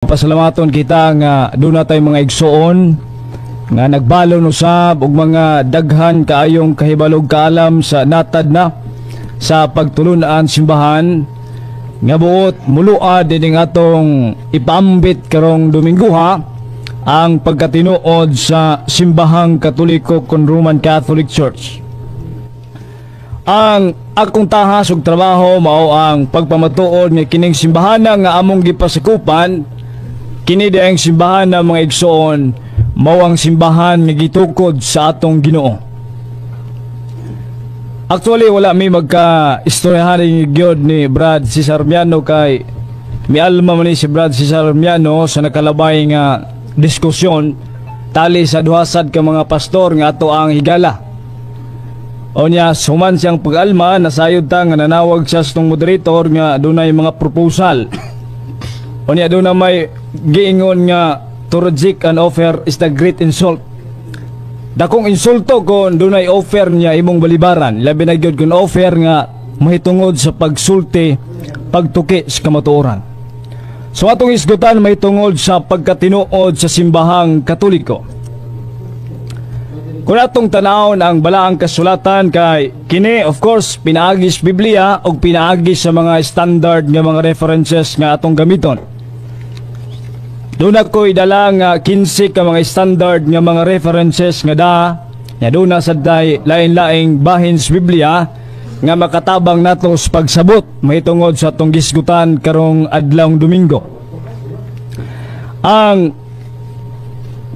Pasalamaton kita nga duna tay mga igsoon nga nagbalon usab og mga daghan kaayong kahibalog, kaalam sa natad na sa pagtulunan simbahan nga buot muluad dining atong ipaambit karong Domingo ha, ang pagkatinuod sa Simbahang Katoliko kon Roman Catholic Church. Ang akong tahas ug trabaho mao ang pagpamatuod nga kining simbahan nga among gipasakupan, kini ang simbahan ng mga igsoon, mao ang simbahan nga gitukod sa atong Ginoo. Actually, wala mi magka istoryahan gyud ni Brad Cesar Miano kay mialma man ni si Brad Cesar Miano sa nakalabay nga diskusyon tali sa duha sad ka mga pastor nga ato ang higala. O niya, suman siyang pag-alma, nasayod ta nga nanawag siya sa tong moderator nga dunay mga proposal. O niya, doon na may giingon nga to reject an offer is the great insult. Dakong insulto kung dunay offer niya imong balibaran. Labi na gyud kung offer nga mahitungod sa pagsulti, pagtuki sa kamatuoran. So atong isgutan mahitungod sa pagkatinuod sa Simbahang Katoliko. Kung atong tanawon ang balaang kasulatan kay kini, of course, pinaagi sa Biblia o pinaagi sa mga standard nga mga references nga atong gamiton. Doon ako'y dala nga 15 ka mga standard nga mga references nga da nga doon na sa day lain-laing bahin sa Biblia nga makatabang nato sa pagsabot mahitungod sa atong gisgutan karong adlawng Domingo. Ang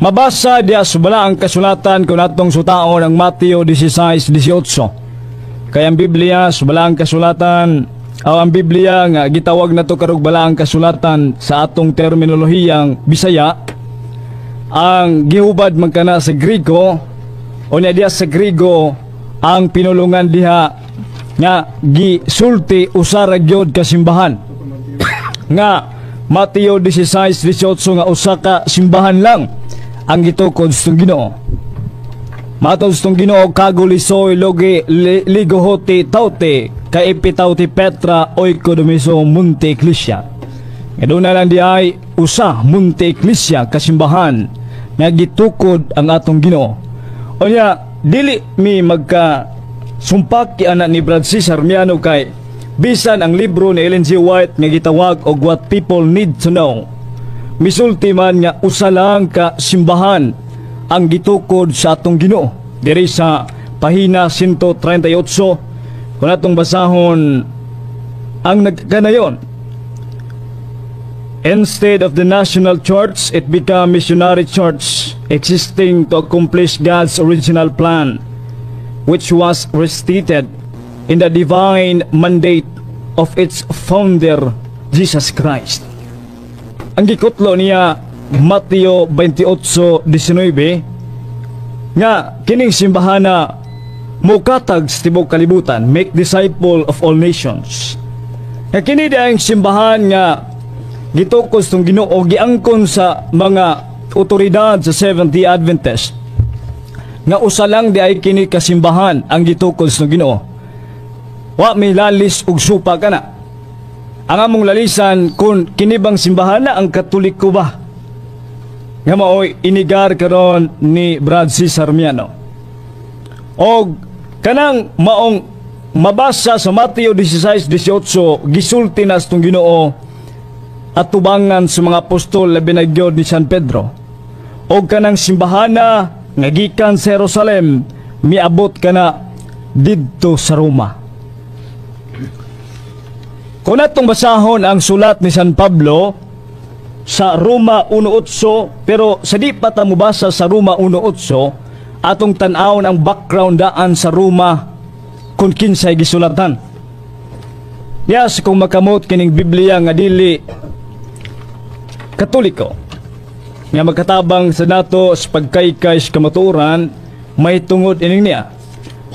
mabasa diya sa balaang kasulatan, kung atong sutaon ang Mateo 16:18. Kaya ang Biblia sa balaang kasulatan o ang Biblia nga gitawag nato karong balaang kasulatan sa atong terminolohiyang Bisaya, ang gihubad man kana sa Grigo. O niya, diya sa Grigo ang pinulungan diha nga gisulti usa ra gyud ka simbahan nga Mateo 16:18, nga usa ka simbahan lang ang gitukod sa Ginoo. Matod sa Ginoo, kagulisoy logi ligohoti taute kay epitauti petra oikodomiso munte ecclesia. Nga doon na lang di ay usa munte ecclesia kasimbahan nga gitukod ang atong Ginoo. O niya, dili mi magka sumpak anak ni Brad Cesar Miano kay bisan ang libro ni Ellen G. White nga gitawag og What People Need to Know, misulti man nga usa lang ka simbahan ang gitukod sa atong Ginoo. Diri sa pahina 138, kung atong basahon ang nagkanayon, "Instead of the national church, it became missionary church, existing to accomplish God's original plan, which was restated in the divine mandate of its founder, Jesus Christ." Ang gikutlo niya Mateo 28:19 nga kining simbahana mukatag sa tibok kalibutan, make disciple of all nations. Nga kini di ang simbahan nga gitukod tong Ginoo, giangkon sa mga otoridad sa Seventh-day Adventist nga usa lang di ay kini kasimbahan ang gitukod sa Ginoo. Wa may lalis og supa kana. Ang among lalisan kung kini bang simbahan na ang Katoliko ba nga maoy inigar karon ni Brad Cesar Miano. Og kanang maong mabasa sa Mateo 16:18, gisulti na sa Ginoo at tubangan sa mga apostol, labi na gyud ni San Pedro. Og kanang simbahana nga gikan sa Jerusalem miabot kana didto sa Roma. Kung atong basahon ang sulat ni San Pablo sa Roma 1.8, pero sa di pa ta mobasa sa Roma 1.8, atong tan-awon ang background daan sa Roma kung kinsay gisulatan. Yes, kung makamot kining Biblia nga dili Katoliko nga magkatabang sa nato sa pagkaykay sa kamatuoran may tungod ining niya.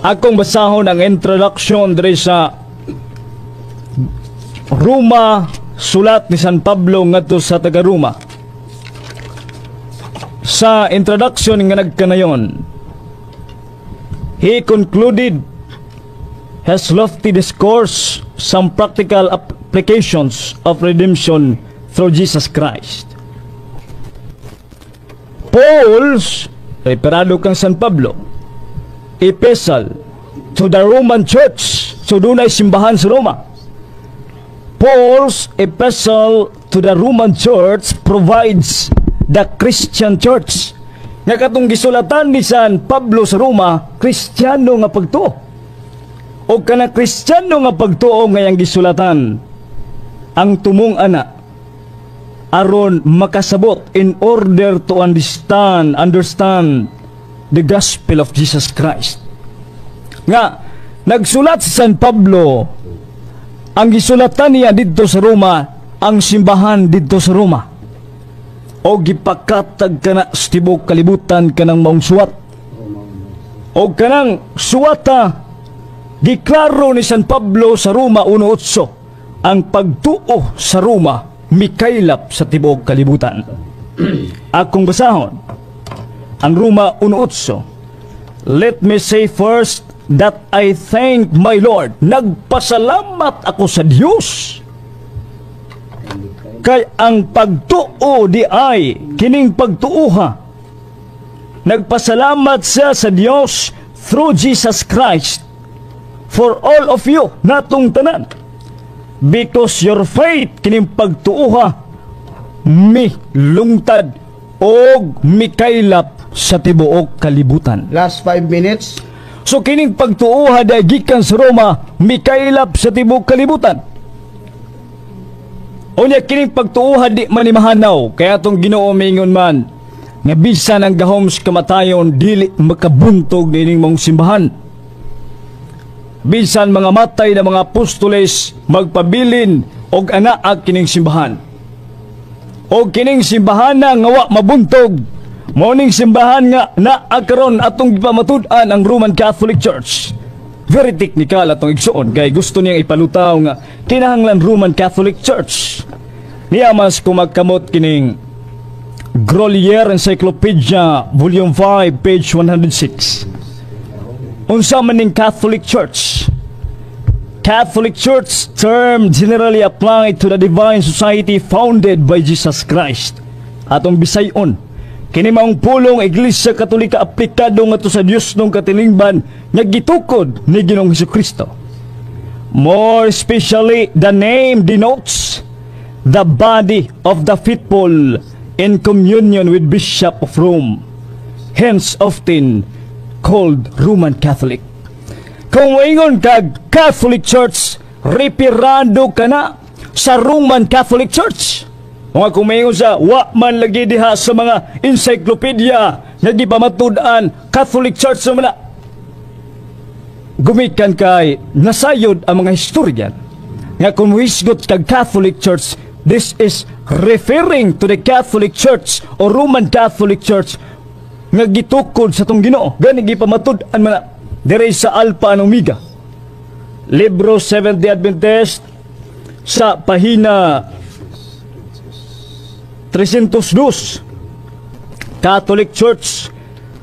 Akong basahon ang introduction diri sa Roma, sulat ni San Pablo ngadto sa taga Roma. Sa introduction nga nagkanayon, "He concluded his lofty discourse some practical applications of redemption through Jesus Christ." Paul's, referado kang San Pablo, epistle to the Roman Church. So dunay simbahan sa Roma. Paul's epistle to the Roman Church provides the Christian Church. Nga katong gisulatan ni San Pablo sa Roma, Kristiyano nga pagtuo. O kana Kristiyano nga pagtuo ngayang gisulatan ang tumong ana aron makasabot, in order to understand the gospel of Jesus Christ. Nga nagsulat si San Pablo, ang gisulatan niya didto sa Roma, ang simbahan didto sa Roma. O gipakatag kana sa tibuok kalibutan kanang maong suwat. O kanang suwata, giklaro ni San Pablo sa Roma 1.8 ang pagtuo sa Roma mikaylap sa tibuok kalibutan. Akong basahon ang Roma 1.8. "Let me say first that I thank my Lord." Nagpasalamat ako sa Dios. Kay ang pagtuo di ay kining pagtuoha. Nagpasalamat siya sa Dios through Jesus Christ for all of you, natong tanan. Because your faith, kining pagtuoha, mi lungtad og mikaylap sa tibuok kalibutan. Last 5 minutes. So kining pagtuoha dahil gikan sa Roma, mikaylap sa tibuok kalibutan. Unya kining pagtuoha di man ni mahanaw, kaya atong Ginoo mingon man nga bisan ang gahom sa kamatayon dili makabuntog niining maong simbahan. Bisan mga matay na mga apostoles, magpabilin og anaag kining simbahan. Og kining simbahan na nga wa mabuntog, mao ning simbahan nga naa karon atong gipamatud-an, ang Roman Catholic Church. Very technical atong igsuon kay gusto niyang ipalutaw nga kinahanglan Roman Catholic Church. Niya mas kumagkamot kining Grolier Encyclopedia, Volume 5, page 106. Unsa man ning Catholic Church? Catholic Church, term generally applied to the divine society founded by Jesus Christ. Atong bisayon, kini maong pulong Iglesia Katolika aplikado ngadto sa Dios nung katilingban nga gitukod ni Ginoong Kristo. More especially, the name denotes the body of the faithful in communion with Bishop of Rome, hence often called Roman Catholic. Kung moingon kag Catholic Church, referado ka na sa Roman Catholic Church. Mga kung moingon sa wa man lagi diha sa mga encyclopedia nga gipamatud-an Catholic Church sa mga gumikan kay nasayod ang mga historian nga kung muhisgot kag Catholic Church, this is referring to the Catholic Church o Roman Catholic Church nga gitukod sa tong Ginoo. Gani gipamatud-an man na diri sa Alpha and Omega libro, Seventh Day Adventist, sa pahina 302. Catholic Church,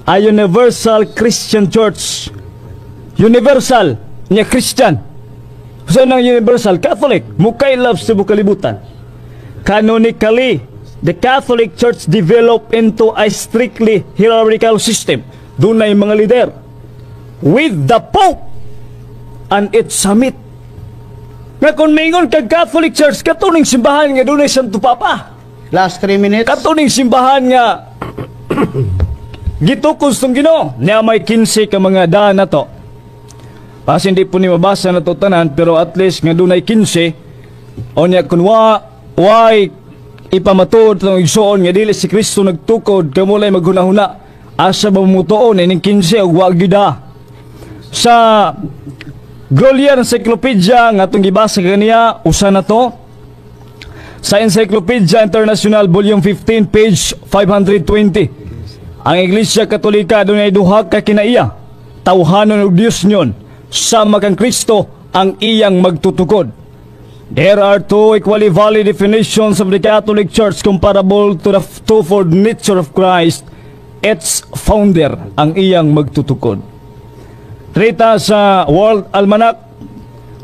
a universal Christian church. Universal niya Christian. So nang universal Catholic mukaylap sa tibuok kalibutan. Canonically, the Catholic Church developed into a strictly hierarchical system. Dunay mga leader with the Pope and its summit. Nga kung mingon kag Catholic Church, katuning simbahan nga dunay Santo Papa. Last 3 minutes. Katuning simbahan nga gitukod sa Ginoo. Niya may 15 ka mga daan na to. Pas hindi po ni mabasa na to tanan, pero at least nga dunay 15. O niya kun wa why ipamatuod tong igsoon nga dili si Kristo nagtukod, kamulay maghunahuna asa ba mutuon ining 15 og wa gyud ah. Sa Grolier Encyclopedia nga atong gibasa kaniya, usa na to. Sa Encyclopedia International, Volume 15, page 520. Ang Iglesia Katolika dunay duha ka kinaiya. Tawhanon ug Diosnon, sama kang Kristo ang iyang magtutukod. There are two equally valid definitions of the Catholic Church comparable to the twofold nature of Christ, its founder, ang iyang magtutukod. Trita sa World Almanac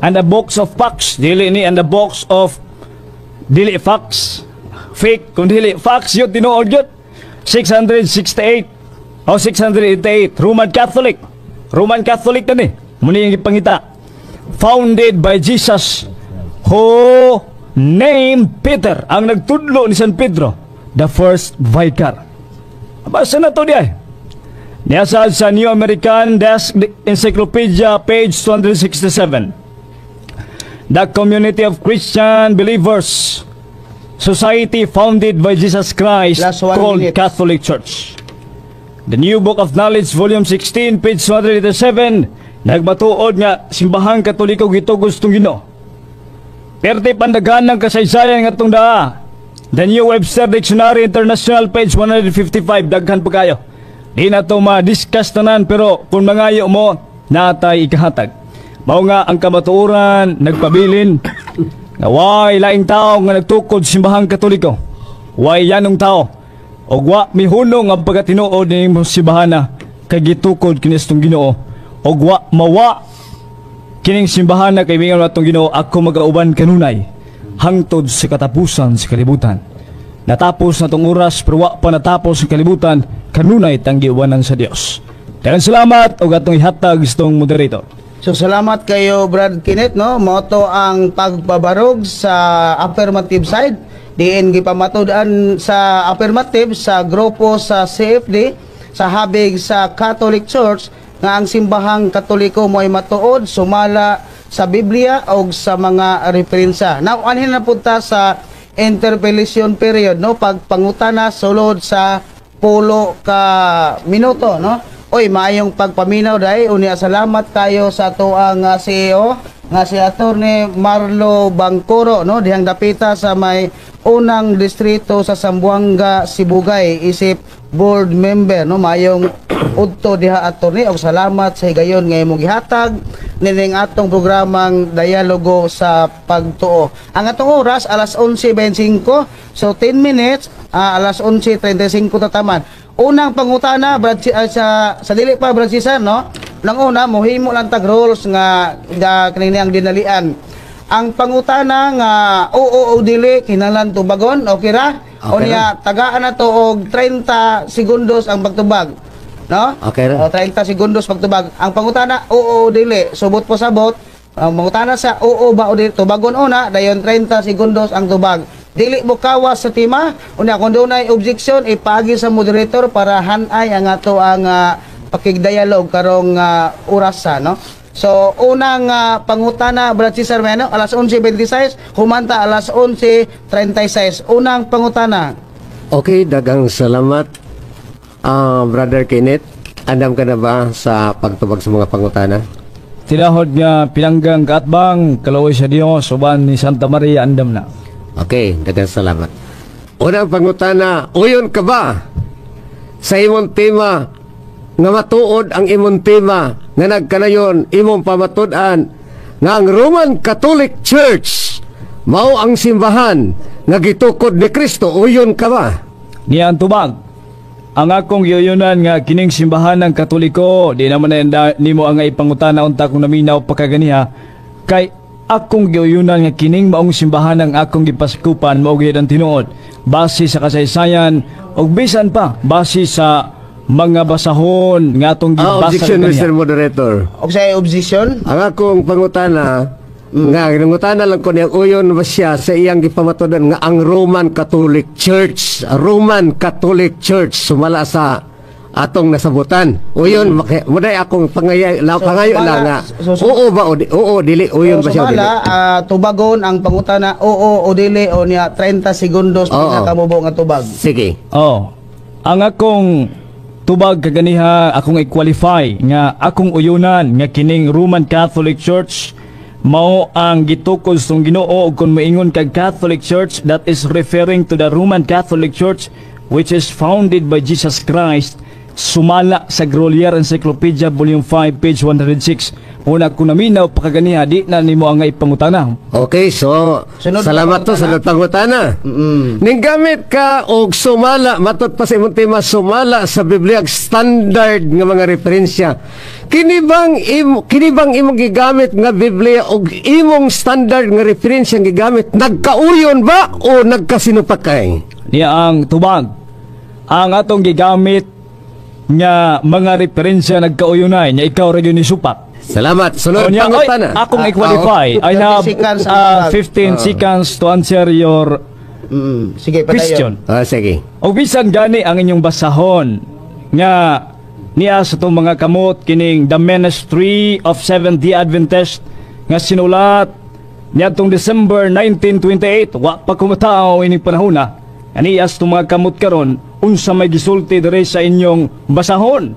and the Box of Facts, dili ni and the Box of dili facts, fake, kung dili facts yun, tinuod yun. 668 o 688, Roman Catholic. Roman Catholic na ni. Muni yung ipangita. Founded by Jesus who named Peter, ang nagtudlo ni San Pedro, the first vicar. Basta na to diay. Niya sa New American Desk Encyclopedia, page 267. The community of Christian believers, society founded by Jesus Christ, Last one called minute. Catholic Church. The New Book of Knowledge, Volume 16, page 287, nagmatuod nga simbahang Katoliko gitugos tong Ginoo. Perte pandagan ng kasaysayan nga itong daa. The New Webster Dictionary International, page 155, daghan pa kayo. Di na to ma-discuss tanan, pero kung mangayo mo, natay ikahatag. Mao nga ang kamatuoran nagpabilin nga way laing tao nga nagtukod simbahang Katoliko. Way yanong tao. Og wa mihunong ang pagkatinuod ni simbahana kay gitukod kinistong Ginoo. Og wa mawa kining simbahan na kaibigan natong Ginoo, "Ako magauban kanunay hangtod sa katapusan sa kalibutan." Natapos na tong oras pero wa pa natapos ang kalibutan, kanunay tang giubanan sa Dios. Daghang salamat og atong ihatag sa tong moderator. So salamat kayo, Brad Kenneth, no. Mao to ang pagpabarog sa affirmative side diin gipamatud-an sa affirmative sa grupo sa CFD sa habig sa Catholic Church nga ang simbahang Katoliko mo ay matuod sumala sa Biblia o sa mga referensya. Now anhin na punta sa interpellation period, no, pagpangutana sulod sa 10 ka minuto, no. Oy, maayong pagpaminaw dai unya, salamat kayo sa atuang CEO nga si Attorney Marlo Bangkuro, no, dihang dapita sa may unang distrito sa Zamboanga, Sibugay, isip board member, no. Maayong udto diha, attorney, og salamat sa higayon nga imong gihatag nining atong programang Dialogo sa Pagtuo. Ang atong oras alas 11:25, so 10 minutes, alas 11:35 tataman. Unang pangutana, Brad, sa dili pa, Brad Cesar, no. Nang una, mohimo lang tag rules nga nga kanini ang dinalian. Ang pangutana nga oo o dili kinahanglan tubagon, okay ra? Okay. Unya tagaan na to og 30 segundos ang pagtubag. No? Okay ra. O, 30 segundos pagtubag. Ang pangutana oo o dili, subot po sabot. Ang pangutana sa oo ba o dili, tubagon una, dayon 30 segundos ang tubag. Dili mo kawas sa tema, unya kung dunay objection ipaagi sa moderator para hanay ang ato ang pakigdialog karong orasa, no? So, unang pangutana, Brad Cesar Meno, alas 11:26, humanta alas 11:36. Unang pangutana. Okay, daghang salamat. Brother Kenneth, andam ka na ba sa pagtubag sa mga pangutana? Tinahod nga pinanggang kaatbang, kaluoy sa Dios uban ni Santa Maria, andam na. Okay, daghang salamat. Unang pangutana, uyon ka ba sa imong tema nga matuod ang imong tema nga nagkanayon imong pamatud-an nga ang Roman Catholic Church mao ang simbahan nga gitukod ni Kristo? Uyon ka ba? Niya ang tubag. Ang akong giyuyunan nga kining simbahan ng Katoliko, di naman na nimo ang ipangutana unta kung naminaw pa kaganiha, kay akong giyuyunan nga kining maong simbahan ang akong gipasakupan mao gyud ang tinuod base sa kasaysayan ug bisan pa base sa mga basahon nga atong gibasa Objection, kaganiha. Mr. Moderator. Og sa objection? Ang akong pangutana, nga nangutana lang ko niya, uyon ba siya sa iyang gipamatudan nga ang Roman Catholic Church, Roman Catholic Church sumala sa atong nasabutan? Uyon, muday akong pangaya, la, So, pangayo lang nga. Oo ba o di, oo dili, uyon So, ba siya o dili? sumala, tubagon ang pangutana oo o dili o niya 30 segundos pinakamubo nga tubag. Sige. Oh. Ang akong tubag kaganiha, akong i-qualify nga akong uyunan nga kining Roman Catholic Church mao ang gitukod sa Ginoo, ug kung moingon kag Catholic Church, that is referring to the Roman Catholic Church which is founded by Jesus Christ sumala sa Grolier Encyclopedia, Volume 5, page 106. Una, kung naminaw pa kaganiha, di na nimo ang ipangutana. Okay, so Sunod salamat to pangutana. Sunod pangutana. Ning gamit ka og sumala matud pa sa imong tema sumala sa Biblia ug standard nga mga referensya. Kini bang imong gigamit nga Biblia og imong standard nga referensya nga gigamit nagkauyon ba o nagkasinupakay? Niya ang tubag. Ang atong gigamit nga mga referensya nagkauyonay nya ikaw ra gyud ni supak. Salamat. Sunod Unya, oy, pangutana. Akong i-qualify. I 30 have seconds ang tubag. 15 seconds to answer your Sige, padayon. question. Ah, sige. O bisan gani ang inyong basahon nga niya sa itong mga kamot kining The Ministry of Seventh-day Adventist nga sinulat niadtong December 1928, wa pa kumatao ining panahon na aniya sa itong mga kamot karon, unsa may gisulti diri sa inyong basahon?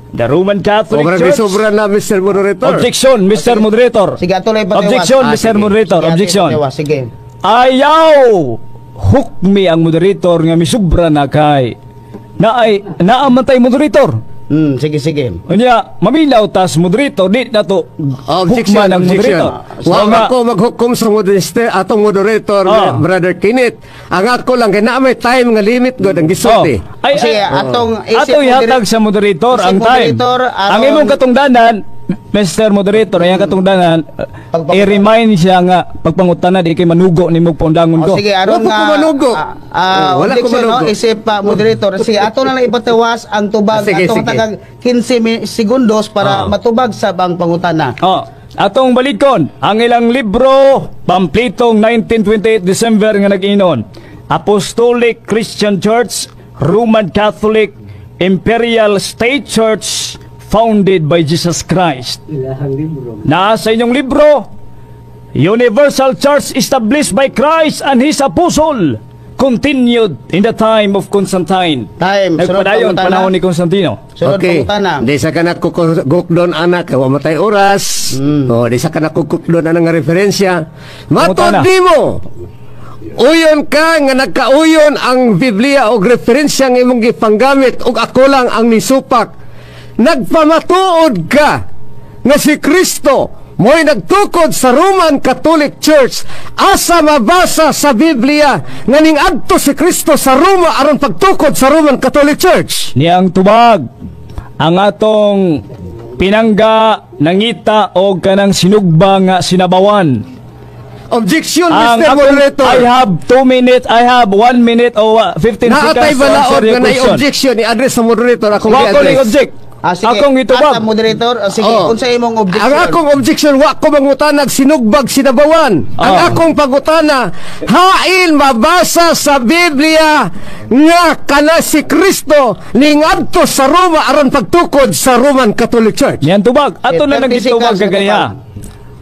The Roman Catholic Sobra Church. Sobra na, Mr. Moderator. Objection, Mr. Moderator. Sige, ato lang ipatiwas. Objection, Ah, Mr. sige. Moderator. Sige, ato Objection. ipatiwas. Sige. Ayaw! Hukmi ang moderator nga misubra na kay naay naamantay moderator. Sige, sige. Unya, maminaw tas moderator, di na to Objection, hukman ang objection. moderator. Wa So nga, ako maghukom sa moderator, atong moderator, Brother Kenneth. Ang ako lang kay naa may time nga limit god ang gisulti. Oh, ay, Sige, ay, atong isip ato ihatag sa moderator isip ang time. Moderator, Ang imong katungdanan, Mr. Moderator, ang iyang katungdanan, i-remind siya nga pagpangutana di kay manugo nimo paundangon ko. O, sige, aron Wala ko nga manugo. Oh, wala ko objection, no? manugo. Isip pa moderator. Sige, ato na lang ipatawas ang tubag, Ah, sige, atong sige. tagag 15 segundos para matubag sa ang pangutana. Oh, atong balikon ang ilang libro, pamplitong 1928 December nga nag-inon. Apostolic Christian Church, Roman Catholic, Imperial State Church founded by Jesus Christ. Naa sa inyong libro, Universal Church established by Christ and His Apostle, continued in the time of Constantine. Time. Sunod Nagpadayon pangutana. panahon ni Constantino. Sunod Okay. pangutana. Di sa kanak ko gukdon anak, wa matay oras. Oh, di sa kanak ko gukdon anang nga referensya. Matod Pangutana. nimo. Uyon ka nga nagkauyon ang Biblia og referensya nga imong gipanggamit ug ako lang ang nisupak. Nagpamatuod ka nga si Kristo mo'y nagtukod sa Roman Catholic Church. Asa mabasa sa Biblia nga ning adto si Kristo sa Roma aron pagtukod sa Roman Catholic Church? Niyang tubag ang atong pinangga, nangita og kanang sinugba nga sinabawan. Objection, Ang Mr. akong, Moderator. I have 2 minutes, I have 1 minute o 15 Naatay seconds to balaod answer your nga na question. objection i-address sa moderator akong Wa ko i-address. ni-object. Ah, sige. Akong itubag. Asa moderator, ah, sige, Oh. unsa imong objection? Ang akong objection, wa ko mangutanag sinugbag sinabawan. Ang akong pangutana, hain mabasa sa Biblia nga kana si Kristo ningadto sa Roma aron pagtukod sa Roman Catholic Church? Niyan tubag. Ato Eh, na nang 30 gitubag seconds ka ganiha. na.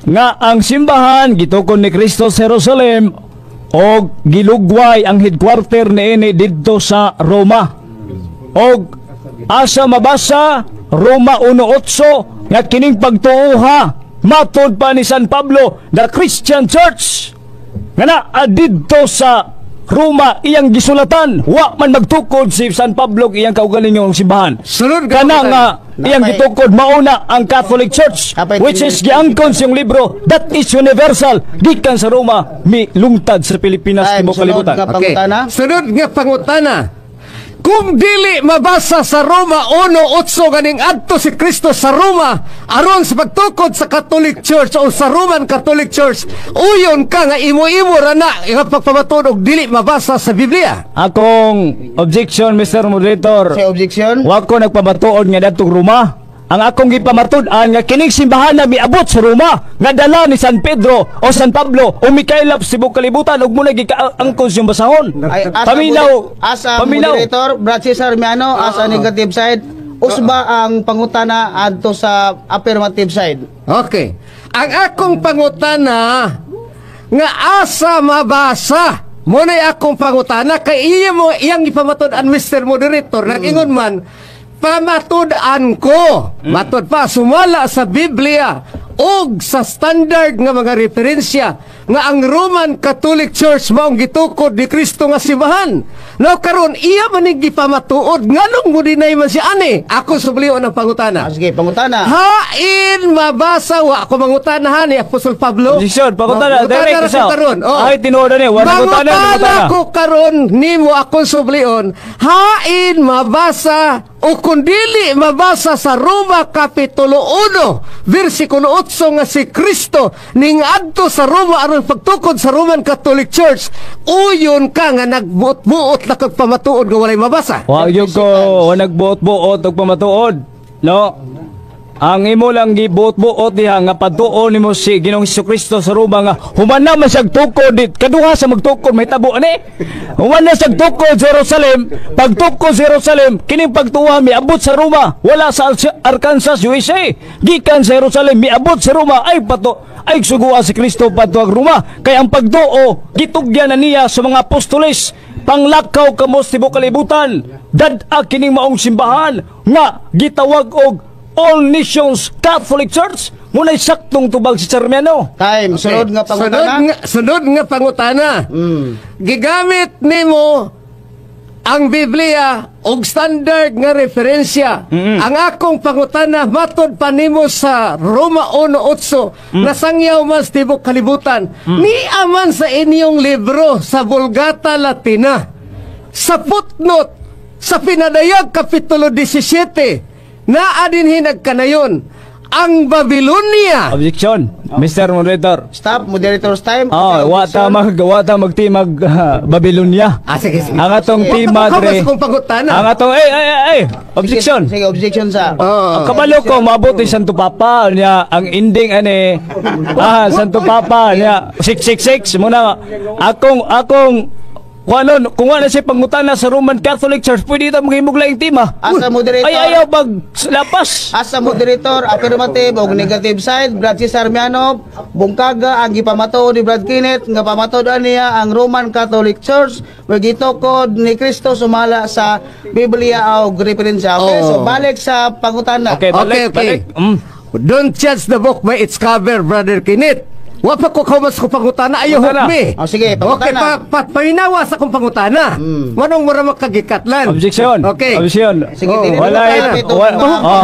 Nga ang simbahan gitukod ni Kristo sa Jerusalem og gilugway ang headquarter niini didto sa Roma. Og asa mabasa Roma 1:8 nga kining pagtuoha matod pa ni San Pablo, the Christian Church nga naa didto sa Roma iyang gisulatan, wa man magtukod si San Pablo iyang kaugalingong simbahan Sunod ka kana nga iyang gitukod mauna ang Catholic Church, Napay which is giangkon siyang libro that is universal gikan sa Roma mi lungtad sa Pilipinas, Time, tibuok sunod kalibutan. nga pangutana. Sunod nga pangutana. Kung dili mabasa sa Roma 1:8 ganing adto si Kristo sa Roma aron sa pagtukod sa Catholic Church o sa Roman Catholic Church, uyon ka nga imo-imo ra na nga pagpamatuod og dili mabasa sa Biblia? Akong objection, Mr. Moderator. Sa objection? Wa ko nagpamatuod nga datong Roma. Ang akong gipamatud-an nga kining simbahan na miabot sa Roma nga dala ni San Pedro o San Pablo o mikaylap sa tibuok kalibutan ug muna gikaangkon siyang basahon. Ay, as Paminaw. As a Paminaw. moderator, Brad Cesar Miano, as a negative side, usba ang pangutana adto sa affirmative side? Okay. Ang akong pangutana nga asa mabasa. Mo na akong pangutana kay iya mo iyang ipamatud-an, Mr. Moderator. Nag-ingon man pamatud-an ko. Matud pa sumala sa Biblia og sa standard nga mga referensya nga ang Roman Catholic Church maong gitukod ni Kristo nga simbahan. Now karon iya man ning gipamatuod, nganong mo dinay man siya ani? Ako sublion ang pangutana. Ah, sige, pangutana. Hain mabasa, wa ako mangutana ha ni Apostol Pablo. Objection, pangutana, Mangutana direct ra ko isa. karon. Oh. Ay, tinuod na ni, wala mangutana, Mangutana mangutana. ko karon nimo akong sublion. Hain mabasa o kung dili mabasa sa Roma Kapitulo 1 versikulo 8 nga si Kristo ning adto sa Roma aron ang pagtukod sa Roman Catholic Church, uyon ka nga nagbuot-buot na kag pamatuod nga walay mabasa. Wa gyud ko wa nagbuot-buot og pamatuod. No? Ang imo lang gibuot-buot diha nga patuon nimo si Ginoong Kristo sa Roma nga human na man siyag tukod dit kaduha sa magtukod may tabo ani. Human na siyag tukod sa Jerusalem, pagtukod sa Jerusalem kining pagtuwa miabot sa Roma, wala sa Arkansas, USA. Gikan sa Jerusalem miabot sa Roma, ay pato ay sugua si Kristo padto ang Roma, kay ang pagduo gitugyan na niya sa mga apostoles, panglakaw kamo sa tibuok kalibutan, dad-a kining maong simbahan nga gitawag og All Nations Catholic Church. Muna'y saktong tubag si Sarmiano. Time. Sunod nga Sunod pangutana. nga, sunod nga pangutana. Gigamit nimo ang Biblia og standard nga referensya. Ang akong pangutana, matod pa nimo sa Roma 1:8 nasangyaw man sa tibok kalibutan. Nia man sa inyong libro sa Vulgata Latina, sa footnote sa Pinadayag Kapitulo 17, naa dinhi nagkanayon ang Babylonia. Objection, Mr. Moderator. Stop. Moderator's time. Oh, wa ta magtimag Babylonia. Ah, sige, sige. Ang atong Sige. tema Wa ta dre. sa akong pangutana. Ang atong, ay ay ay, ay, objection. Sige, sige, objection sa. Oh. Ang kabalo ko maabot ni Santo Papa niya ang ending ani, Santo Papa niya 666 muna akong kung ano, kung ano siya pangutana sa Roman Catholic Church, pwede ito maghimog laing tema. As a moderator. Ay, ayaw pag lapas. As a moderator, affirmative o negative side, Brad Cesar Miano, bungkaga ang gipamatuod ni Brad Kenneth nga pamatuod niya ang Roman Catholic Church wa gitukod ni Kristo sumala sa Biblia o referensya. Okay, so Oh. balik sa pangutana. Okay, balik, Okay. balik. Don't judge the book by its cover, Brother Kenneth. Wa pa ko kaumas ko pangutana, ayaw Pangutana. hook me. Oh, sige, Okay, pangutana. paminawa sa akong pangutana. Manong mura makagikatlan. Objection. Okay. Objection. Sige, Oh. dili Wala na eh. ito. Oh.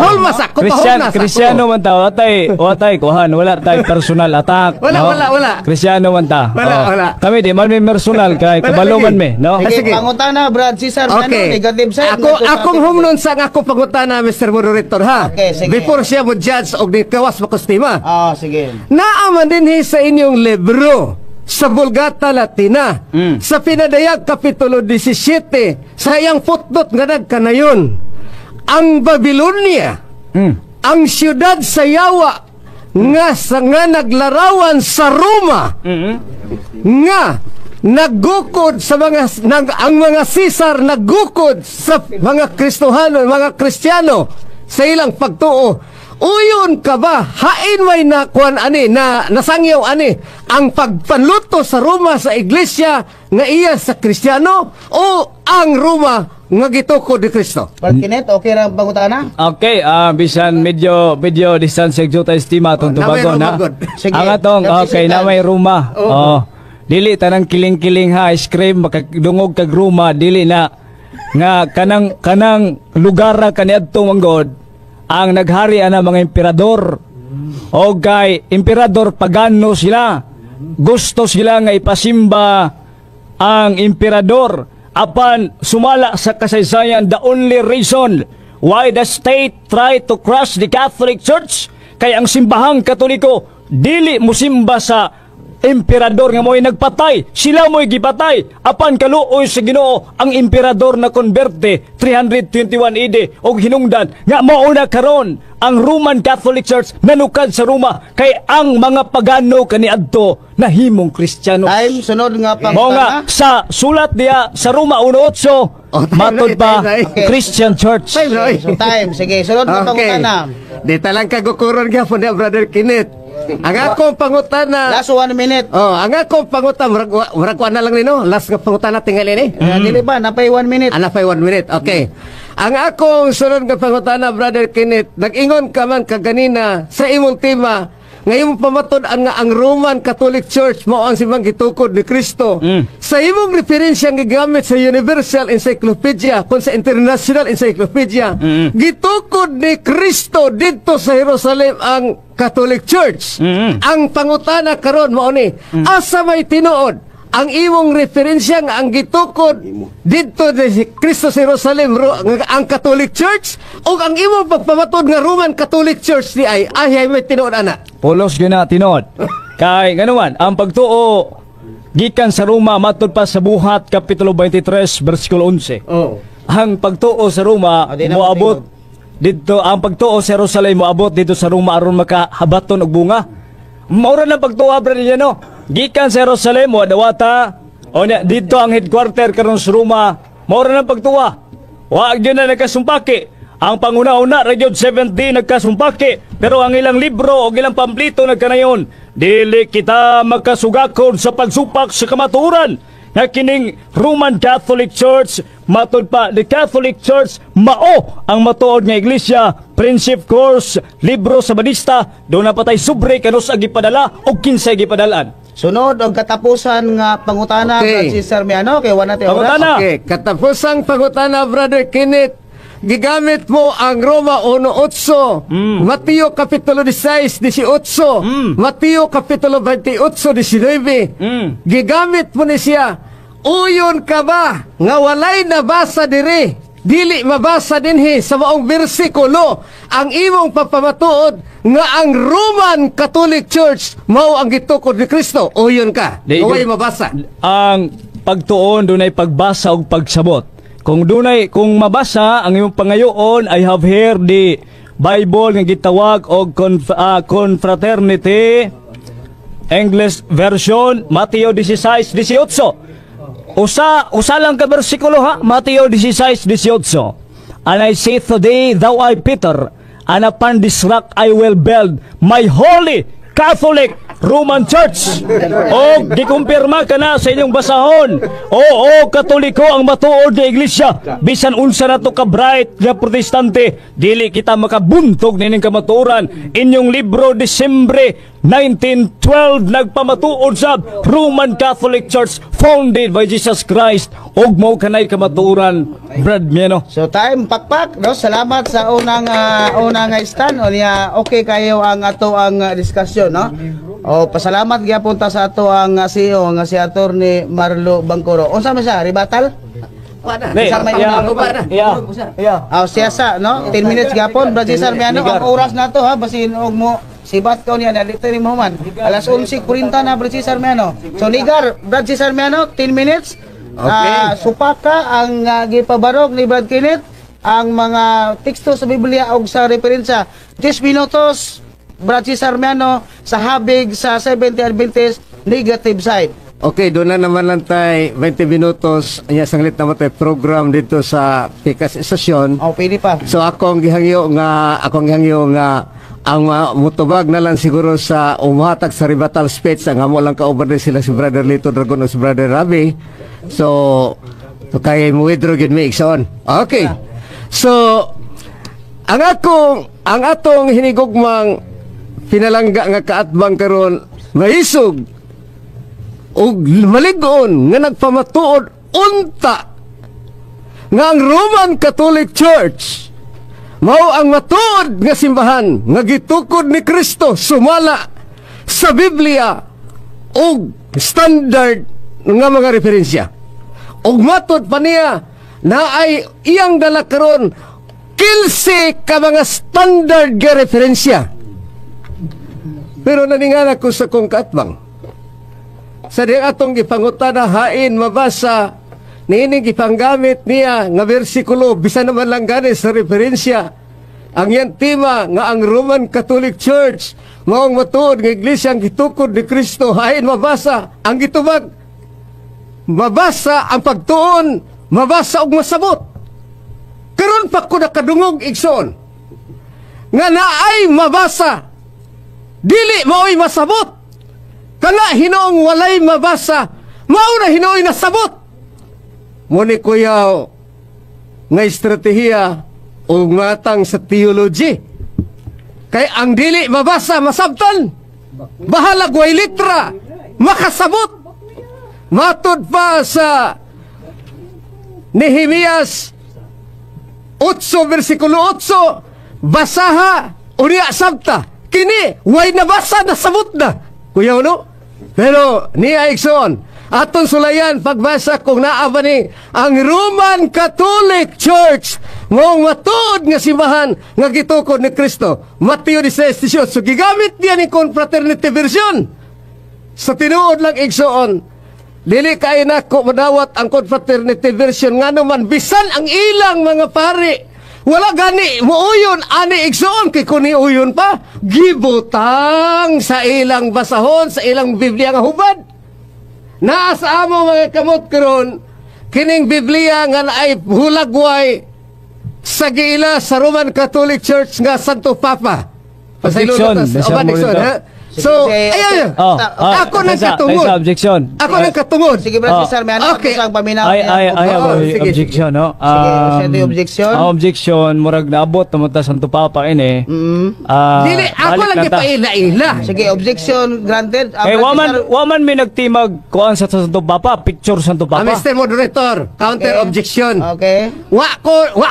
Hulmas ako, Christian, pahulmas ako. Kristiano man ta, watay kuhan, wala tay personal attack. Wala, no? wala, wala. Kristiano man ta. Wala, Oh. wala. Kami di man may personal kay Wala, kabalo sige. man me, no? Ah, Sige, sige. pangutana, Brad Cesar Miano, Okay. negative side. Ako ngadto sa akong affirmative. humnon sa ang akong pangutana, Mr. Moderator, ha. Okay, sige. Before siya mo judge og di kawas makostima. Ah, sige. Naa man dinhi sa inyong libro sa Vulgata Latina sa Pinadayag Kapitulo 17 sa iyang footnote nga nagkanayon ang Babylonia, ang siyudad sa yawa nga sa nga naglarawan sa Roma nga naggukod sa mga nag, ang mga Caesar naggukod sa mga Kristohano, mga Kristiyano sa ilang pagtuo. Uyon ka ba hain may nakuan ani na nasangyaw ani ang pagpanluto sa Roma sa iglesia nga iya sa Kristiyano o ang Roma nga gitukod ni Kristo? Brad Kenneth, okay ra ang pangutana? Okay, bisan medyo medyo distance sa tayo estima atong Oh, namay tubagon Roma, ha. good. Sige. Ang atong 30 okay seconds. na may Roma. Oh. Dili tanang kiling-kiling ha, ice cream makadungog kag Roma, dili na nga kanang kanang lugar ra kaniadto manggod ang naghari ana mga emperador. O kay emperador pagano sila. Gusto sila nga ipasimba ang emperador, apan sumala sa kasaysayan, the only reason why the state try to crush the Catholic Church kay ang simbahang Katoliko dili musimba sa emperador nga mo'y nagpatay, sila mo'y gipatay. Apan kaluoy sa Ginoo, ang emperador na konberte 321 AD og hinungdan nga mao na karon ang Roman Catholic Church nanukad sa Roma kay ang mga pagano kaniadto nahimong Kristiyano. Time, sunod nga Mao nga pangutana. sa sulat diya sa Roma 1:8 Oh, time matod na, pa time na, eh. Okay. Christian Church. Time na, oy. So time, sige, sunod nga pangutana. Di talang kagukuron gyapon niya, Brother Kenneth. Ang akong pangutana. Last one minute. Oh, ang akong pangutana, murag wa na lang nino. Last nga pangutana tingali ni. Eh, dili ba napay one minute. Ana pa one minute. Okay. Ang akong sunod nga pangutana, Brother Kenneth, nag-ingon ka man kaganina sa imong tema nga imong pamatud-an nga ang Roman Catholic Church mao ang simbang gitukod ni Kristo. Sa imong referensya nga gigamit sa Universal Encyclopedia kung sa International Encyclopedia, gitukod ni Kristo didto sa Jerusalem ang Catholic Church. Ang pangutana karon mao ni, asa may tinuod ang imong referensya nga ang gitukod didto ni si Kristo sa Jerusalem nga ang Catholic Church o ang imong pagpamatud nga Roman Catholic Church di ay may tinuod ana? Pulos gyud na tinuod. Kay nganuman, ang pagtuo gikan sa Roma matud pa sa Buhat kapitulo 23 bersikulo 11. Ang pagtuo sa Roma Ah, di na moabot didto, ang pagtuo sa Jerusalem moabot didto sa Roma aron makahabaton og bunga. Maura na pagtuo, brother no. Gikan sa Jerusalem mo dawata o nya didto ang headquarter karon sa Roma. Maura na pagtuo. Wa gyud na nagkasumpaki. Ang panguna-una ra gyud 70 nagkasumpaki, pero ang ilang libro o ilang pamplito nagkanayon. Dili kita makasugakon sa pagsupak sa kamatuoran nga kining Roman Catholic Church, matud pa the Catholic Church, mao ang matuod nga iglesia. Friendship Course, libro sa Badista, duna pa tay sobre kanus-a gipadala og kinsay gipadalan. Sunod og katapusan nga pangutana, Okay. Brad Cesar Miano, kay wala tay oras. Pangutana. Okay, katapusang pangutana, Brother Kenneth. Gigamit mo ang Roma 1.8, Mateo Kapitulo 16, 18, Mateo Kapitulo 28, 19. Gigamit mo ni siya. Uyon ka ba nga walay nabasa diri? Dili mabasa dinhi sa maong bersikulo ang imong papamatuod nga ang Roman Catholic Church mao ang gitukod ni Kristo. Uyon ka? Di, Walay mabasa. Ang pagtuon dunay pagbasa og pagsabot. Kung mabasa ang imong pangayoon, I have here the Bible nga gitawag og Confraternity English version, Mateo 16:18. Usa usa lang ka bersikulo ha, Mateo 16:18. "And I say to thee, thou art Peter, and upon this rock I will build my holy Catholic Roman Church." O gikumpirma ka na sa inyong basahon. Oo, Katoliko ang matuod na iglesia. Bisan unsa na to ka bright nga Protestante, dili kita makabuntog nining kamatuoran. Inyong libro, Disyembre 1912, nagpamatuod sa Roman Catholic Church founded by Jesus Christ ug mao kanay kamatuoran, Brad Miano. So time pakpak, no? Salamat sa unang stand o niya, okay kayo ang ato ang diskusyon, no? O pasalamat gyapon ta sa ato ang CEO nga si Attorney Marlo Bangkoro. Unsa man siya rebuttal? Ne, Sa may yeah. Ah, siyasa, no? 10 minutes gyapon, Brad Cesar Miano, ang oras na to ha, basin og mo sibat ka niya dito ni mo man. Alas 11:40 na, Brad Cesar Miano. So ligar, Brad Cesar Miano, 10 minutes. Okay. Ah, supaka ang gipabarog ni Brad Kenneth ang mga teksto sa Biblia og sa referensya. 10 minutos, Brad Cesar Miano, sa habig sa 70 Adventist negative side. Okay, doon na naman lang tay 20 minutos. Anya sanglit naman tay program dito sa Pikas Estasyon. Oh, pwede pa. So akong gihangyo nga ang mutubag na lang siguro sa umuhatag sa rebuttal speech ang amo lang kauban din sila si Brother Lito Dragon o si Brother Rabi. So kay mo withdraw gyud mi, igsoon. Okay. So ang atong hinigugmang pinalangga nga kaatbang karon maisog ug malig-on nga nagpamatuod unta nga ang Roman Catholic Church mao ang matuod nga simbahan nga gitukod ni Kristo sumala sa Biblia ug standard nga mga referensya. Ug matod pa niya na ay iyang dala karon 15 ka mga standard nga referensya. Pero naningala ko sa kong kaatbang. Sa di atong gipangutana hain mabasa niining gipanggamit niya nga bersikulo, bisan naman lang gani sa referensya, ang iyang tema nga ang Roman Catholic Church maong matuod nga iglesia ang gitukod ni Kristo, hain mabasa ang gitubag? Mabasa ang pagtuon, mabasa og masabot. Karon pa ko nakadungog, igsoon, nga naay mabasa dili maoy masabot. Kana hinoong walay mabasa mao na hinooy nasabot mo ni kuyaw nga estratehiya o matang sa theology. Kay ang dili mabasa masabtan, bahalag way litra makasabot. Matod pa sa Nehemias 8 versikulo 8, basaha unya sabta. Kini way nabasa, nasabot na, kuya, no? Pero niya, igsoon, aton sulayan pagbasa kung naa ba ni ang Roman Catholic Church maong matuod nga simbahan nga gitukod ni Kristo. Mateo 16:18. So gigamit niya ni Confraternity version. Sa tinuod lang, igsoon, dili kay nako madawat ang confraternity version, ngano man bisan ang ilang mga pari wala gani muuyon ani, igsoon, kay kun uyon pa gibutang sa ilang basahon sa ilang Biblia nga hubad. Naa sa amo mga kamot karon kining Biblia nga naay hulagway sa giila sa Roman Catholic Church nga Santo Papa. Objection, Pasaylo na Mr. ta- Oh, Dixon, Morito. ha? So, Sige, ay, ay, Oh, ako nang katungod. Kaysa objection. Ako nang katungod. Sige, Brad Cesar, may anak Okay. okay. Ang paminaw. I have Oo, a sige, objection, no? Sige, sa ito yung objection. Ang objection, murag naabot naman ta Santo Papa ini. Dili, ako balik lang na ta. gipaila-ila. Sige, objection granted. Eh, Brad waman, Cesar, waman may nagtimag kuan sa Santo Papa, picture Santo Papa. Mr. Moderator, counter objection. Okay. Wa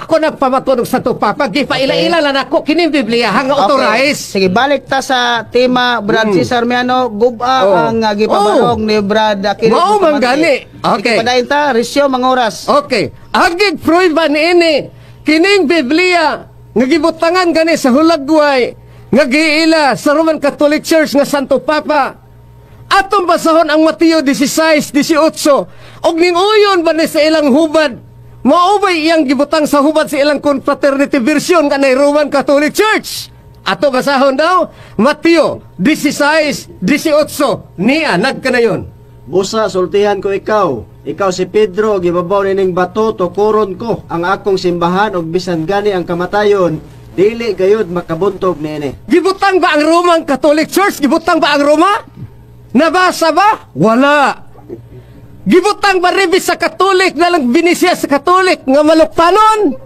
ko nagpamatunog sa Santo Papa, gipaila-ila lang ako kining Biblia hanga authorized. Sige, balik ta sa tema, Brad Cesar Miano. Guba ang gipabarog ni Brad Kenneth Mao man Bustamante. gani. Okay. Sige, padayon ta, resume ang oras. Okay. Agig prueba niini kining Biblia nga gibutangan gani sa hulagway nga giila sa Roman Catholic Church nga Santo Papa. Atong basahon ang Mateo 16:18 og ning uyon ba ni sa ilang hubad? Mao bay iyang gibutang sa hubad sa ilang confraternity version nga nay Roman Catholic Church? Ato basahon daw Mateo 16:18 niya nagkanayon. Busa, sultihan ko ikaw. Ikaw si Pedro, gibabaw nining bato, tukuron ko ang akong simbahan ug bisan gani ang kamatayon, dili gayud makabuntog niini. Gibutang ba ang Roman Catholic Church? Gibutang ba ang Roma? Nabasa ba? Wala. Gibutang ba rin sa Katolik na lang binisya sa Katolik nga malukpanon?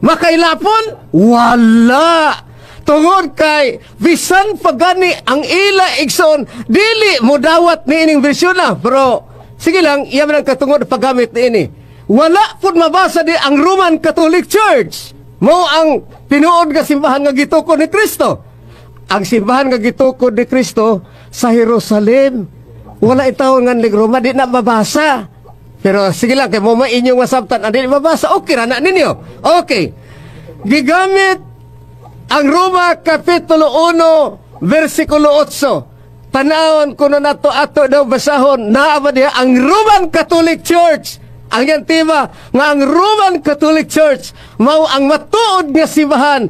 Makailapon? Wala. Tungod kay bisan pa gani ang ila, igsoon, dili mo dawat ni ining bersyon na. Pero sige lang, iya man ang katungod paggamit ni ini. Wala pud mabasa di ang Roman Catholic Church. Mao ang tinuod nga simbahan nga gitukod ni Kristo. Ang simbahan nga gitukod ni Kristo sa Jerusalem. Wala intawon nga ning Roma, di na mabasa. Pero sige lang, kay mo inyong masabtan, ang di mabasa, okay ra na ninyo. Okay. Gigamit ang Roma Kapitulo 1, versikulo 8. Tanawon kuno nato ato daw basahon, naa ba diha ang Roman Catholic Church? Ang yan tema nga ang Roman Catholic Church mao ang matuod nga simbahan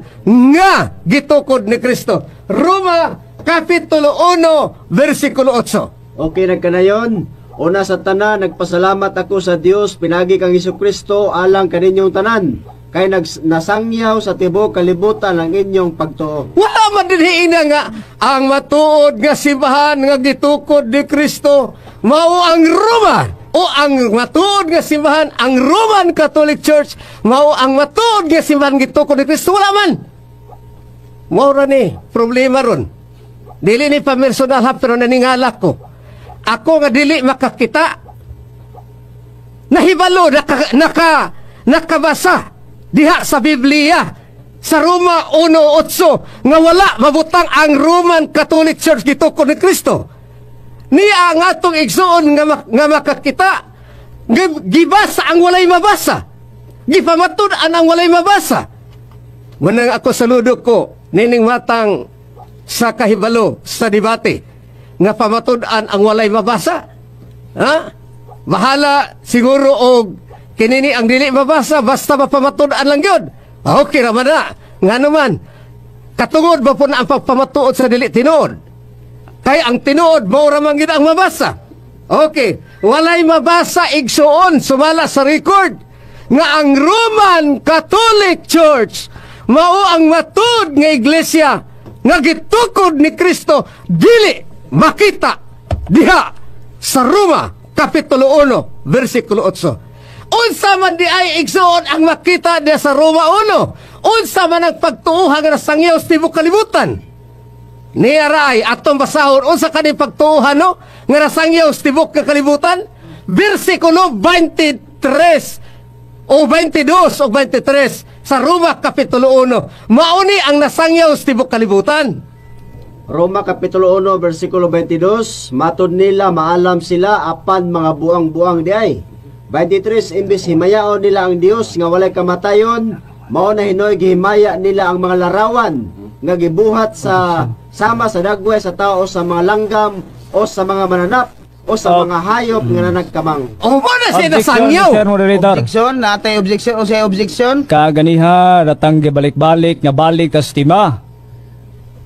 nga gitukod ni Kristo. Roma Kapitulo 1, versikulo 8. Okay, nagkanayon. Una sa tanan, nagpasalamat ako sa Dios pinagi kang Kristo alang kaninyong tanan. Kay nasangyaw sa tibuok kalibutan ang inyong pagtuo. Wala man din ina nga ang matuod nga simbahan nga gitukod ni Kristo mao ang Roma o ang matuod nga simbahan ang Roman Catholic Church mao ang matuod nga simbahan gitukod ni Kristo. Wala man. Mao ra ni problema ron. Dili ni pamersonal ha, pero naningalak ko. Ako nga dili makakita, nahibalo, nakabasa diha sa Biblia sa Roma 1:8 nga wala mabutang ang Roman Catholic Church gitukod ni Kristo. Niya ang atong igsoon nga makakita, gibasa ang walay mabasa, gipamatud-an ang walay mabasa. Manang ako saludo ko nining matang sa kahibalo sa debate nga pamatud-an ang walay mabasa. Ha? Bahala siguro og kinini ang dili mabasa, basta mapamatud-an lang yun. Okay ra man na. Ngano man katungod ba po na ang pagpamatuod sa dili tinuod? Kay ang tinuod mao ra man gyud ang mabasa. Okay, walay mabasa, igsuon, sumala sa record nga ang Roman Catholic Church mao ang matuod nga iglesia nga gitukod ni Kristo. Dili makita diha sa Roma Kapitulo 1 versikulo 8. Unsa man di ay, igsuon, ang makita diha sa Roma 1? Unsa man ang pagtuuhan nga nasangyaw sa tibuok kalibutan? Niya ay atong basahon unsa kani pagtuuhan, no, nga nasangyaw sa tibuok nga kalibutan. Bersikulo 23 o 22 o 23 sa Roma Kapitulo 1. Mauni ang nasangyaw sa tibuok kalibutan. Roma Kapitulo 1 versikulo 22, matud nila maalam sila apan mga buang-buang di ay. 23, imbes himayaon nila ang Dios nga walay kamatayon, mao na hinoy gihimaya nila ang mga larawan nga gibuhat sa sama sa dagway sa tao, sa mga langgam o sa mga mananap, o sa Oh. mga hayop nga nanagkamang. O mo na siya Objection, nasangyaw. Mr. Moderator. Objection, natay objection o say objection? Kaganiha, ratang balik-balik nga balik tas tema.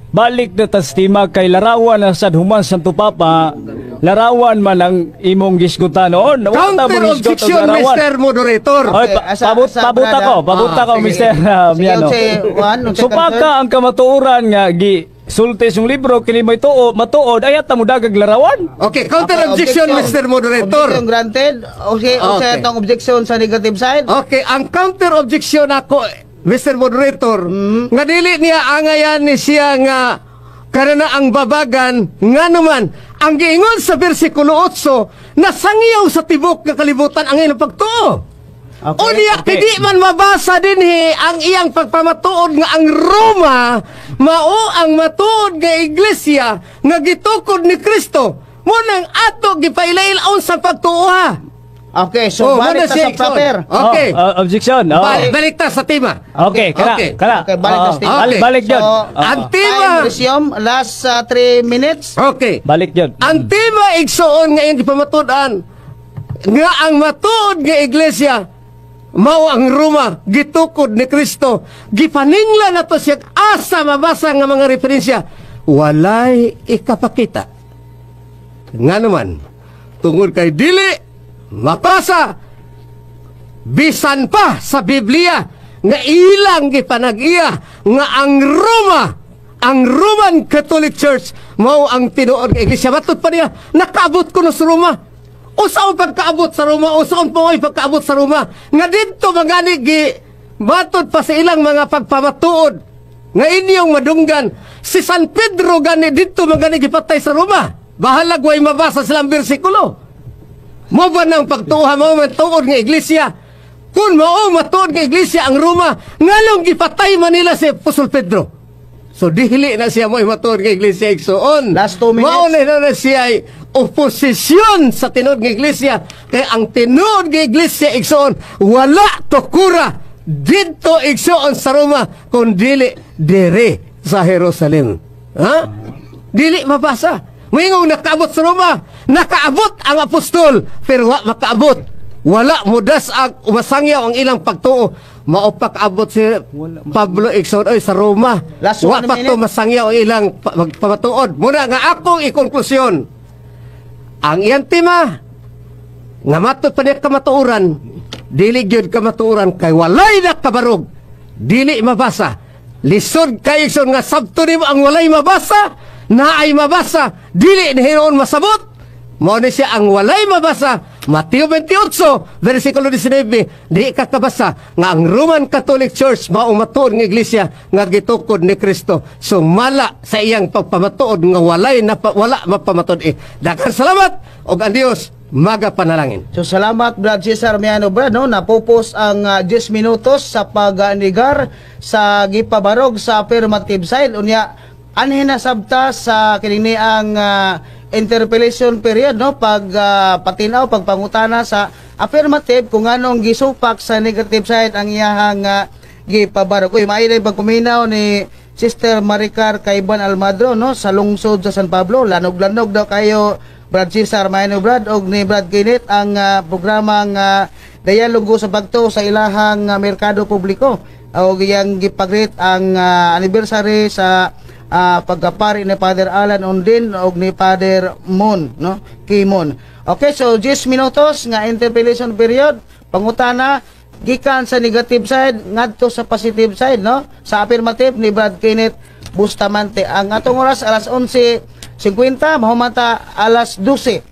Balik na tas tema kay larawan na sad human Santo Papa, larawan man ang imong gisgutan noon. Wala Counter mong hisgot og objection, larawan. Mr. Moderator. Oy, Okay, pabut asa, ako, brother. pabut Ah, ako, sige. Mr. Sige, Miano. unsay, Juan, unsay Supaka concern? ang kamatuoran nga gi sulti yung libro kini may tuo, matuod ayat ta mo dagag larawan. Okay, counter Okay, objection, Mr. Moderator. Objection granted. Okay, unsay Okay. atong objection sa negative side? Okay, ang counter objection ako, Mr. Moderator, nga dili niya angayan ni siya nga karana ang babagan nga naman ang giingon sa versikulo 8 nasangyaw sa tibok nga kalibutan ang iyang pagtuo. Okay. Unya, hindi man mabasa dinhi ang iyang pagpamatuod nga ang Roma mao ang matuod nga iglesia nga gitukod ni Kristo. Munang ato gipailail-on sa pagtuo ha. Okay, so Oh, balik muna ta siya, sa proper. Ikson. Okay. Oh, objection. Oh. Balik ta sa tema. Okay, kana, Okay. kana. Okay, balik ta sa Oo. tema. Balik, balik yun. So, Oo. Ang tema. Time resume, last 3 minutes. Okay. Balik yun. Ang tema, igsoon, nga iyang gipamatud-an nga ang matuod nga iglesia mao ang Roma gitukod ni Kristo. Gipaningla na to siya asa mabasa nga mga referensya, walay ikapakita. Nga naman, tungod kay dili mapasa bisan pa sa Biblia nga ilang gipanag-iya nga ang Roma, ang Roman Catholic Church mao ang tinuod nga iglesia. Matud pa niya nakaabot kuno sa Roma. Usaon pagkaabot sa Roma? Usaon pa mo'y pagkaabot sa Roma nga didto mangani gi matod pa sa ilang mga pagpamatuod nga inyong madunggan, si San Pedro gani didto mangani gipatay sa Roma? Bahalag way mabasa silang bersikulo. Mo ba nang pagtuha mo man tuod nga iglesia? Kung mao matuod nga iglesia ang Roma, nganong gipatay man nila si Apostol Pedro? So dili na siya mo matuod nga iglesia, igsoon. Last 2 minutes. Mao na na siya ay oposisyon sa tinuod nga iglesia. Kay ang tinuod nga iglesia, igsoon, wala tukura didto, igsoon, sa Roma, kun dili dire sa Jerusalem. Ha? Dili mabasa. Moingong nakaabot sa Roma. Nakaabot ang apostol, pero wa makaabot. Wala mudas ang umasangyaw ang ilang pagtuo. Mao pakaabot si Pablo, igsoon, oy, sa Roma. Last Wa one pa to minute. masangyaw ang ilang pamatuod. Muna nga akong ikonklusyon. Ang iyang tema nga matod pa niya kamatuoran, dili gyud kamatuoran kay walay nakabarog. Dili mabasa. Lisod kay, igsoon, nga sabto nimo ang walay mabasa, na ay mabasa, dili ni hinuon masabot. Mao ni siya ang walay mabasa. Mateo 28, versikulo 19, di ka kabasa nga ang Roman Catholic Church mao matuod nga iglesia nga gitukod ni Kristo. So mala sa iyang pagpamatuod nga walay na wala mapamatud eh. Daghang salamat ug ang Dios magapanalangin. So salamat, Brad Cesar Miano. Brad, no, napupos ang 10 minutos sa pag-nigar sa gipabarog sa affirmative side. Unya anhin na sabta sa kini ang interpellation period, no, pag patinaw, pagpangutana sa affirmative kung anong gisupak sa negative side ang iyahang gipabarog. Uy, maayo na pagkuminaw ni Sister Maricar Kaiban Almadro, no, sa lungsod sa San Pablo. Lanog-lanog daw kayo, Brad Cesar Maino Brad og ni Brad Kenneth, ang programang Dialogo sa Pagtuo sa ilahang merkado publiko og iyang gipagrit ang anniversary sa pagkapari ni Father Alan Undin og ni Father Mon, no, Kimon. Okay, so 10 minutos nga interpellation period, pangutana gikan sa negative side ngadto sa positive side, no, sa affirmative ni Brad Kenneth Bustamante. Ang atong oras alas 11:50, mahumata alas 12.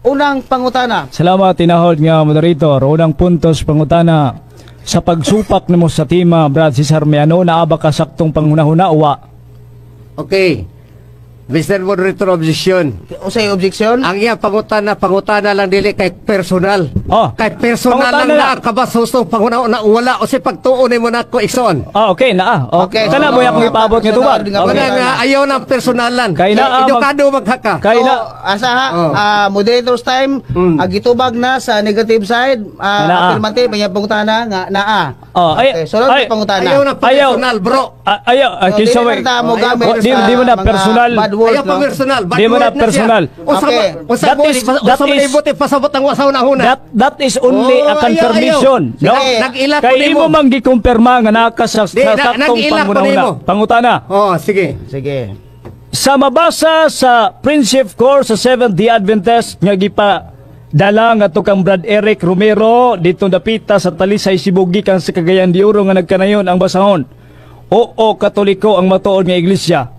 Unang pangutana. Salamat, tinahod nga moderator. Unang puntos pangutana, sa pagsupak nimo sa tema, Brad Cesar Miano, naa ba ka saktong panghunahuna o wa? Okay. Mr. Moderator, objection. Usay objection? Ang iyang pangutana, pangutana lang, dili kay personal. Oh. Kay personal Pangutana lang na na. kabasuso panguna na wala o si pagtuo nimo nako, igsoon. Ah, okay, naa. Okay, Okay. Kana so, mo akong ipabot nga tubag. personal nga Okay. Wala nga ayaw ng personalan. Kay naa Edukado maghaka. Kay So, na asa ha, Oh. moderator's time, gitubag na sa negative side, Naa. affirmative, may pangutana nga naa. Oh, ay, Okay, sunod ay, na pangutana. Ayaw ng Ayaw. personal, bro. Ah, ayaw, So, kinsa dili may na ta mo Oh, gamit di, sa di mo na mga personal. bad words, Ayaw pa no? personal. Bad Di mo word na siya. personal. Unsa Okay. unsa That is- that unsa man ibot pasabot ang wasa na huna. That is only Oh, a confirmation. ayaw, ayaw. No? Sige. Nag-ila ko Kay nimo. imo man gikumpirma nga naa ka sa, Di, sa saktong nag-ila ko pangunahuna. nimo. Pangutana. Oh, sige. Sige. Sa mabasa sa Friendship Corps sa Seventh Day Adventist nga gipa dala nga to kang Brad Eric Romero dito dapita sa Talisay, Cebu, gikan sa Cagayan de Oro nga nagkanayon ang basahon. Oo, Katoliko ang matuod nga iglesia.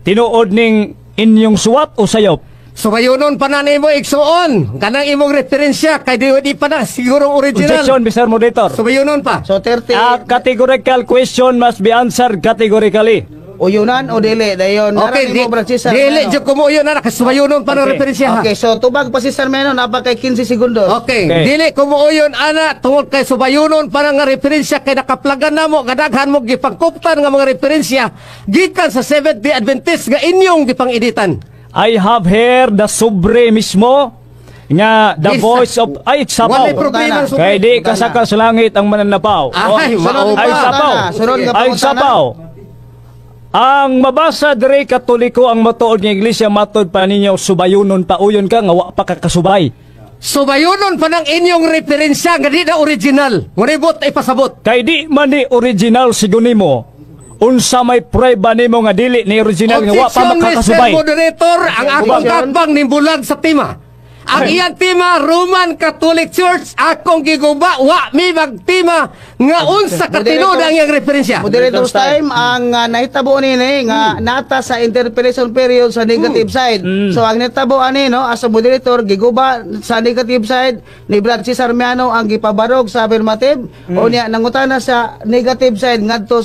Tinuod ning inyong suwat o sayop? Subayunon pa na nimo, igsuon. Kanang imong referensya kay di pa na siguro original. Objection, Mr. Moderator. Subayunon pa. So 30. A categorical question must be answered categorically. Uyunan o dili dayon? Okay, Nara di nimo, Brad Cesar dili Meno. jud ko na kay subayunon pa ng referensya, ha. Okay, so tubag pa si Sir Meno, naa pa kay 15 segundos. Okay. Okay. Dili ko muuyon ana tungod kay subayunon pa nga referensya kay nakaplagan namo nga daghan mo gipangkuptan nga mga referensya gikan sa Seventh Day Adventist nga inyong gipang-editan. I have here the sobre mismo nga the Yes, voice of ay sapaw. Walay problema ang sobre. Kay di kasakal sa langit ang mananapaw. Ay, Oh, mao ay pa. sapaw. Sunod nga Ay pangutana. sapaw. Ang mabasa dire Katoliko ang matuod nga iglesia, matod pa ninyo subayunon pa, uyon ka nga wa pa ka kasubay. Subayunon pa ng inyong referensya nga di na original. Ngunibot ay pasabot. Kay di man ni original sigon nimo. Unsa may prueba nimo nga dili ni original nga wa pa Objection, Mr. makakasubay? Moderator, ang akong Objection. kagbang nimbulag sa tema. Ang iyang tema, Roman Catholic Church, akong giguba, wa mi magtima nga unsa katinud ang iyang referensya. Moderator's time, ang nahitabo nini nga nata sa interpellation period sa negative side. So ang nahitabo ani, no, as a moderator, giguba sa negative side ni Brad Cesar Miano ang gipabarog sa affirmative. O niya nangutana sa negative side ngadto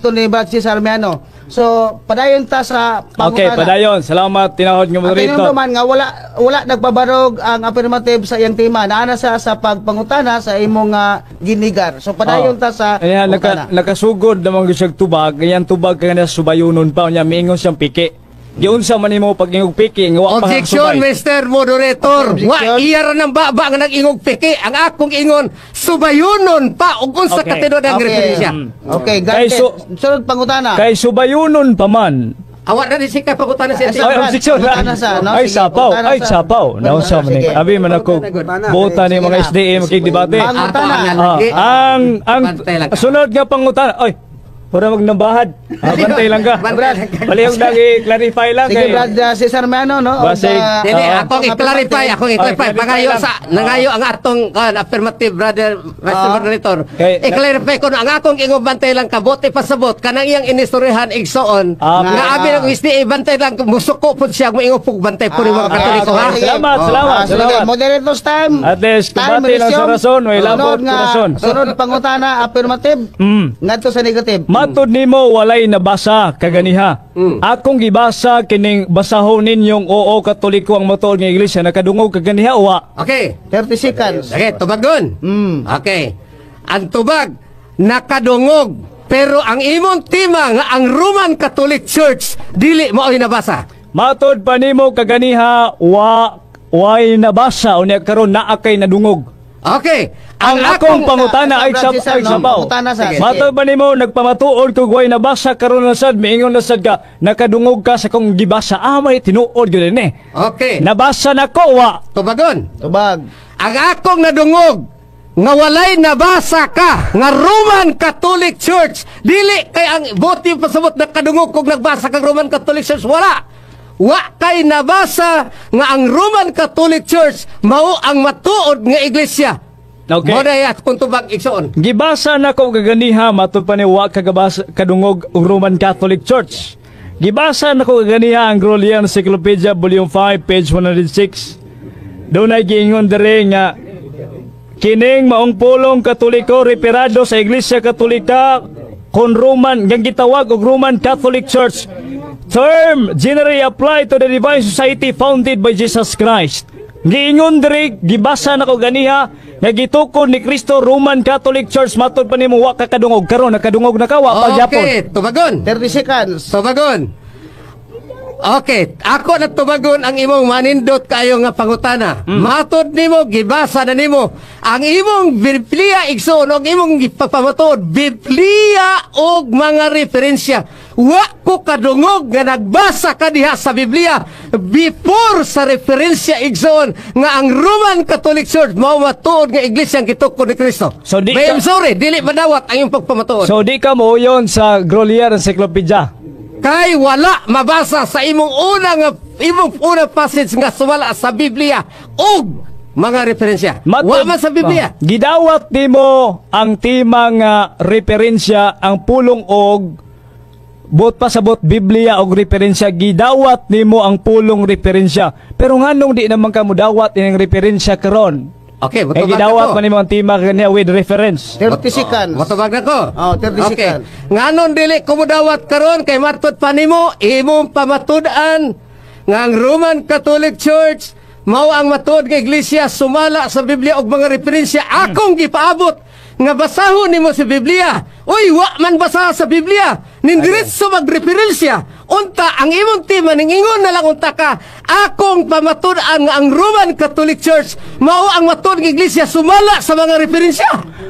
ni Brad Cesar Miano. So padayon ta sa Okay, pangutana. padayon. Salamat, tinahod nga At moderator. man nga wala wala nagpabarog ang affirmative sa iyang tema. Naana sa pagpangutana sa imong ginigar. So padayon ta sa Ayan, pangutana. nakasugod naman gyud siyang tubag. Ayan, tubag kaya na subayunon pa. Unya, miingon siyang piki. Giunsa man nimo pag ingog piki nga wa pa Objection, kasubay. Mr. Moderator. Objection. Wa iya ra ng baba nga nag-ingog piki. Ang akong ingon, subayunon pa ug unsa katinud ang referensya. Okay, Kay granted. Sunod pangutana. Kay subayunon pa man. Awa na ni siya pangutana siya. Ay, Ay, objection. Pangutana sa, no? Ay, Sige, sapaw. pangutana Ay, sapaw. Naunsa man ni. Sige. Abi man ako. Buta ni mga Sige na. SDA makigdebate. Pangutana. Ah, ang Bantay lang ka. sunod nga pangutana. Ay, pura magnambahad. Ah, bantay lang ka. Bantay lang ka. Palihog lang i-clarify lang Sige, kay. Brad Cesar Miano, no? Basig. Dili, Oo. akong i-clarify, akong i-clarify. Ay, Pangayo lang. sa nangayo ang atong affirmative, brother Mr. Moderator. I-clarify ko no, ang akong ingon, bantay lang ka, bote pasabot kanang iyang inistoryahan, igsoon. Nga abi ng SDA, bantay lang, musuko pud siya moingon pug bantay po ni mga Katoliko, ha. Sige. Salamat, salamat, Sige. salamat. Moderator's time. At least, Time kumbati lang sa resume. rason, may labot Sunod nga- rason. Sunod pangutana, affirmative. Ngadto sa negative. Matod nimo walay nabasa kaganiha. Akong gibasa kining basahon ninyong oo Katoliko ang matuod nga iglesia, nakadungog kaganiha o wa? Okay. 30 seconds. Okay, tubagon. Okay. Ang tubag nakadungog, pero ang imong tema nga ang Roman Catholic Church dili mao'y nabasa. Matod pa nimo kaganiha wa way nabasa, unya karon naa kay nadungog. Okay. Ang akong pangutana ay Brad Cesar, ay no? sabaw. Pangutana sa. Sige. Matod ba nimo nagpamatuod kog way nabasa, karon na sad miingon na sad ka nakadungog ka sa kong gibasa? Ah, may tinuod gyud ni. Okay. Nabasa nako wa? Tubagon. Tubag. Ang akong nadungog nga walay nabasa ka nga Roman Catholic Church, dili kay ang bote pasabot nakadungog kog nagbasa kang Roman Catholic Church, wala. Wa kay nabasa nga ang Roman Catholic Church mao ang matuod nga iglesia. Okay. Mo na kung tubag, igsoon. Gibasa nako kaganiha, matod pa ni wa kagabasa kadungog og Roman Catholic Church. Gibasa nako kaganiha ang Grolier Encyclopedia Volume 5 page 106. Dunay giingon diri nga kining maong pulong Katoliko referado sa Iglesia Katolika kon Roman nga gitawag og Roman Catholic Church, term generally applied to the divine society founded by Jesus Christ. Giingon diri, gibasa nako ganiha nga gitukod ni Kristo Roman Catholic Church. Matod pa nimo wa ka kadungog, karon nakadungog na ka, wa pa gyapon? Okay, tubagon. 30 seconds. Tubagon. Okay, ako na tubagon ang imong manindot kayo nga pangutana. Matod nimo, gibasa na nimo ang imong Biblia, igsoon, og imong gipapamatuod Biblia og mga referensya. Wa ko kadungog nga nagbasa ka diha sa Biblia before sa referensya, igsoon, nga ang Roman Catholic Church mao matuod nga iglesia ang gitukod ni Kristo. So, di I'm sorry, dili madawat ang imong pagpamatuod. So di ka mo sa Grolier Encyclopedia. Kay wala mabasa sa imong unang passage nga sumala sa Biblia og mga referensya. Wa man sa Biblia. Oh, gidawat nimo ang tema nga referensya, ang pulong og buot pasabot Biblia og referensya, gidawat nimo ang pulong referensya. Pero nganong di naman ka modawat ining referensya karon? Okay, Eh motubag gidawat na ko. Man nimo ang tema kaniya with reference. 30 seconds. Motubag na ko. Oh, 30 Okay. seconds. Nganon dili ko modawat karon kay matod pa nimo imong pamatud-an nga ang Roman Catholic Church mao ang matuod nga iglesia sumala sa Biblia og mga referensya. Akong gipaabot nga basahon nimo sa Biblia. Uy, wa man basa sa Biblia. Nindiretso magreferensya. Unta ang imong tema ningingon na lang unta ka akong pamatud-an nga ang Roman Catholic Church mao ang matuod nga iglesia sumala sa mga referensya.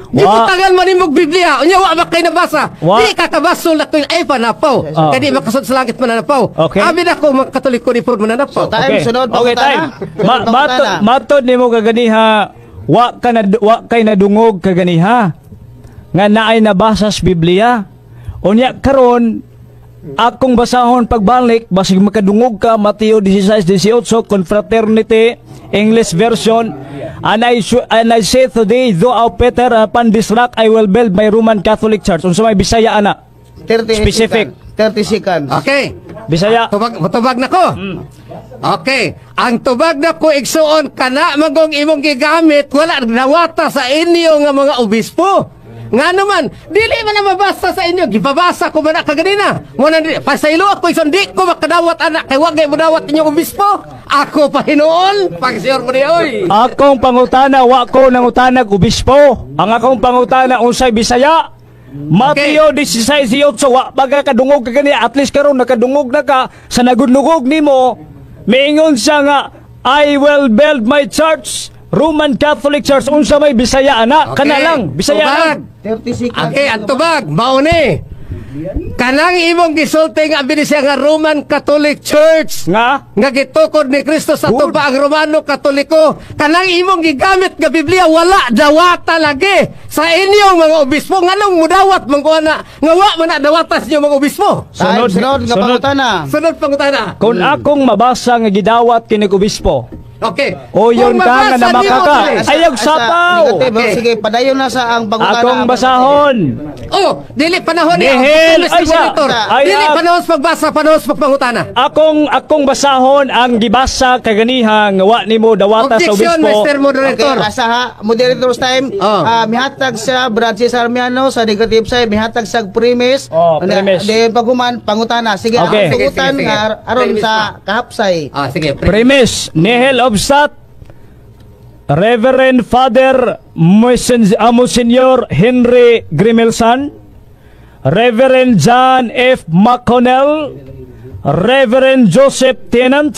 Gibutangan man nimog Biblia. Unya wa ba kay nabasa? Di ka kabasol na ko'y ay panapaw. Kay di makasud sa langit mananapaw. Abi na ko mga Katoliko ni Prod mananapaw. So, time, sunod, Okay, time. pangutana. Sunod, pangutana. Matod nimo kaganiha wa kay nadungog kaganiha nga naay nabasa sa Biblia. Unya karon akong basahon pagbalik basig makadungog ka. Mateo 16:18, Confraternity English version: And I say to thee, thou art Peter, upon this rock I will build my Roman Catholic Church." Unsa may Bisaya ana? 30 Specific. seconds. 30 seconds. Okay. Bisaya. Tubag, tubag na ko. Okay. Ang tubag na ko, igsuon, kana magong imong gigamit wala nawata sa inyo nga mga obispo. Nga naman, dili man na mabasa sa inyo. Gipabasa ko man na kaganina. Mo na pasaylo ako, igsuon, di ko makadawat anak kay wa gay modawat inyong obispo. Ako pa hinuol, pag-sure mo ni oy. Akong pangutana, wa ko nangutanag obispo. Ang akong pangutana, unsay Bisaya? Mateo 16:18, wa ba ka kadungog ka gani? At least karon nakadungog na ka sa nagudlugog nimo. Miingon siya nga, "I will build my church, Roman Catholic Church." Unsa may Bisaya ana? Kana lang, Bisaya Tubag. lang. 30 seconds. Okay, ang tubag, mao ni. Kanang imong gisulti nga abi siya nga Roman Catholic Church Nga nga gitukod ni Kristo sa Good. tuba ang Romano Katoliko, kanang imong gigamit nga Biblia wala dawata lagi sa inyong mga obispo. Nganong mudawat man ko ana nga wa man na dawata sa inyong mga obispo? Time, sunod nga sunod. pangutana. Sunod pangutana. Kung akong mabasa nga gidawat kini obispo, Okay. o yun Kung ka nga mabasa nimo, namakaka. pre. Ayog Asa- sapaw. Negative. Okay. Sige, padayon na sa ang pangutana. Akong basahon. Oh, dili panahon ni Nihil. Mr. Ay, Monitor. ay, Dili ah. panahon sa pagbasa, panahon sa pagpangutana. Akong basahon ang gibasa kaganiha nga wa nimo dawata sa Objection, obispo. Mr. Moderator. Okay, asa ha, moderator's time. Oh. Ah, mihatag sa Brad Cesar Miano sa negative side, mihatag sa premise. Oh, premise. Then paghuman pangutana. Sige, Okay. ang pangutan Sige, sige, sige. nga aron Premise sa kahapsay. Ah, sige. Premise, nihil obstat Reverend Father Monsignor Henry Grimelsan, Reverend John F. McConnell, Reverend Joseph Tennant,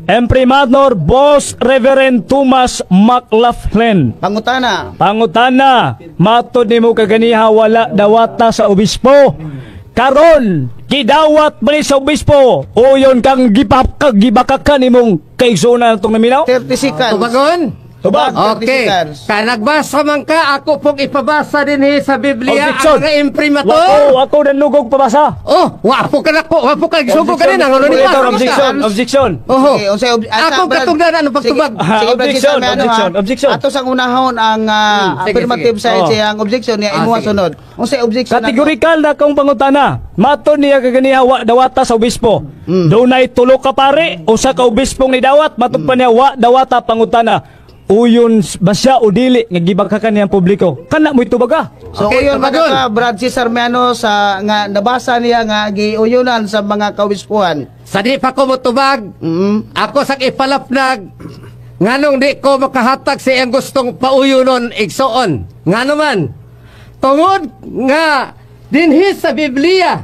Imprimatur Boss Reverend Thomas McLaughlin. Pangutana. Pangutana, matod nimo kaganiha wala dawata sa obispo. Karon, gidawat man ni sa obispo. Uyon kang gibakakan nimong kaigsuonan atong naminaw? 30 seconds. Tubagon? Tubag. 30 Okay. seconds. Ka nagbasa man ka, ako pong ipabasa din sa Biblia Objection. ang mga imprimatur. Wako, ako nanugog pabasa. Oh, wa po ka nako, wa po ka gisugo ka din ang ano ni Moderator, objection, objection. Oho. Sige, unsay Akong asa, Brad? katungdanan ang pagtubag. Sige, sige, Brad Objection, Cesar Miano, objection, ha? objection. Ato sang unahon ang Sige, affirmative sige. side Oh. siya ang objection niya imuha sige. sunod. Unsay objection ato? Kategorikal na kong pangutana. Mato niya kaganiha wa dawata sa obispo. Dunay tulo ka pare, usa ka obispong nidawat, matod pa niya wa dawata pangutana. Uyon ba siya o dili nga gibakakan niyang publiko? Kana mo'y tubaga. So Okay, uyon man tubagon. ka Brad Cesar Miano sa nga nabasa niya nga giuyunan sa mga kaobispuhan. Sa di pa ko motubag, ako sa ipalapnag, nganong di ko makahatag sa iyang gustong pauyunon igsoon. Ngano man, tungod nga dinhi sa Biblia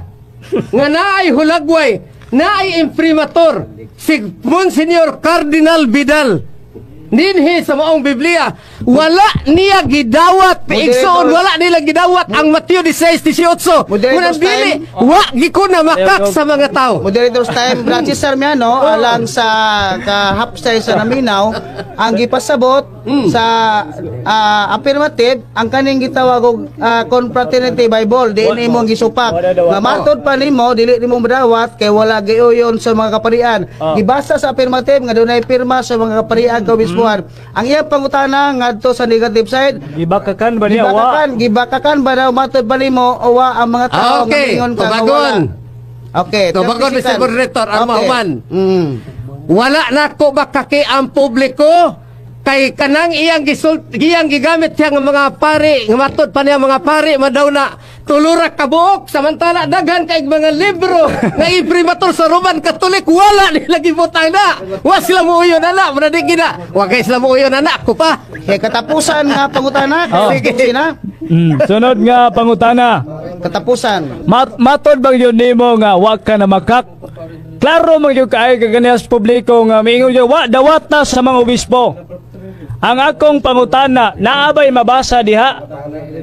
nga naay hulagway Naay imprimatur si Monsignor Cardinal Vidal dinhi sa maong Biblia. Wala niya gidawat, igsoon, wala nila gidawat ang Mateo 16:18. Moderator's Munang dili wa giko na makak sa mga tao. Moderator's time, Francis Sarmiano, alang sa kahapsay sa naminaw, ang gipasabot sa affirmative, ang kaning gitawag og Confraternity Bible, di nimo ang gisupak. Nga matod pa nimo, dili nimo madawat kay wala giuyon sa mga kaparian. Gibasa sa affirmative nga dunay pirma sa mga kaparian kaobispuhan. Ang iyang pangutana ngadto sa negative side, Gibakakan ba niya wa? Gibakakan ba daw matod pa nimo o wa ang mga tao nga Okay, miingon ka nga tubagon. wala? Okay, Tubagon, 30 Mr. seconds. Moderator, ang mahuman. Wala na ko bakaki ang publiko kay kanang iyang gisult iyang gigamit siya nga mga pari nga matod pa niya mga pari madaw na tulura kabuok, samantala daghan kay mga libro nga imprimatur sa Roman Catholic, wala nila gibutang na, wa sila muuyon ana, muna di gina wa kay sila muuyon ana ko pa. Okay, katapusan nga pangutana. Oh. Sige na. Sunod nga pangutana. Katapusan. Matod bang yun nimo nga wa ka na makak? Klaro man gyud kaayo kaganiya sa publiko nga miingon gyud wa dawata sa mga obispo. Ang akong pangutana, naabay mabasa diha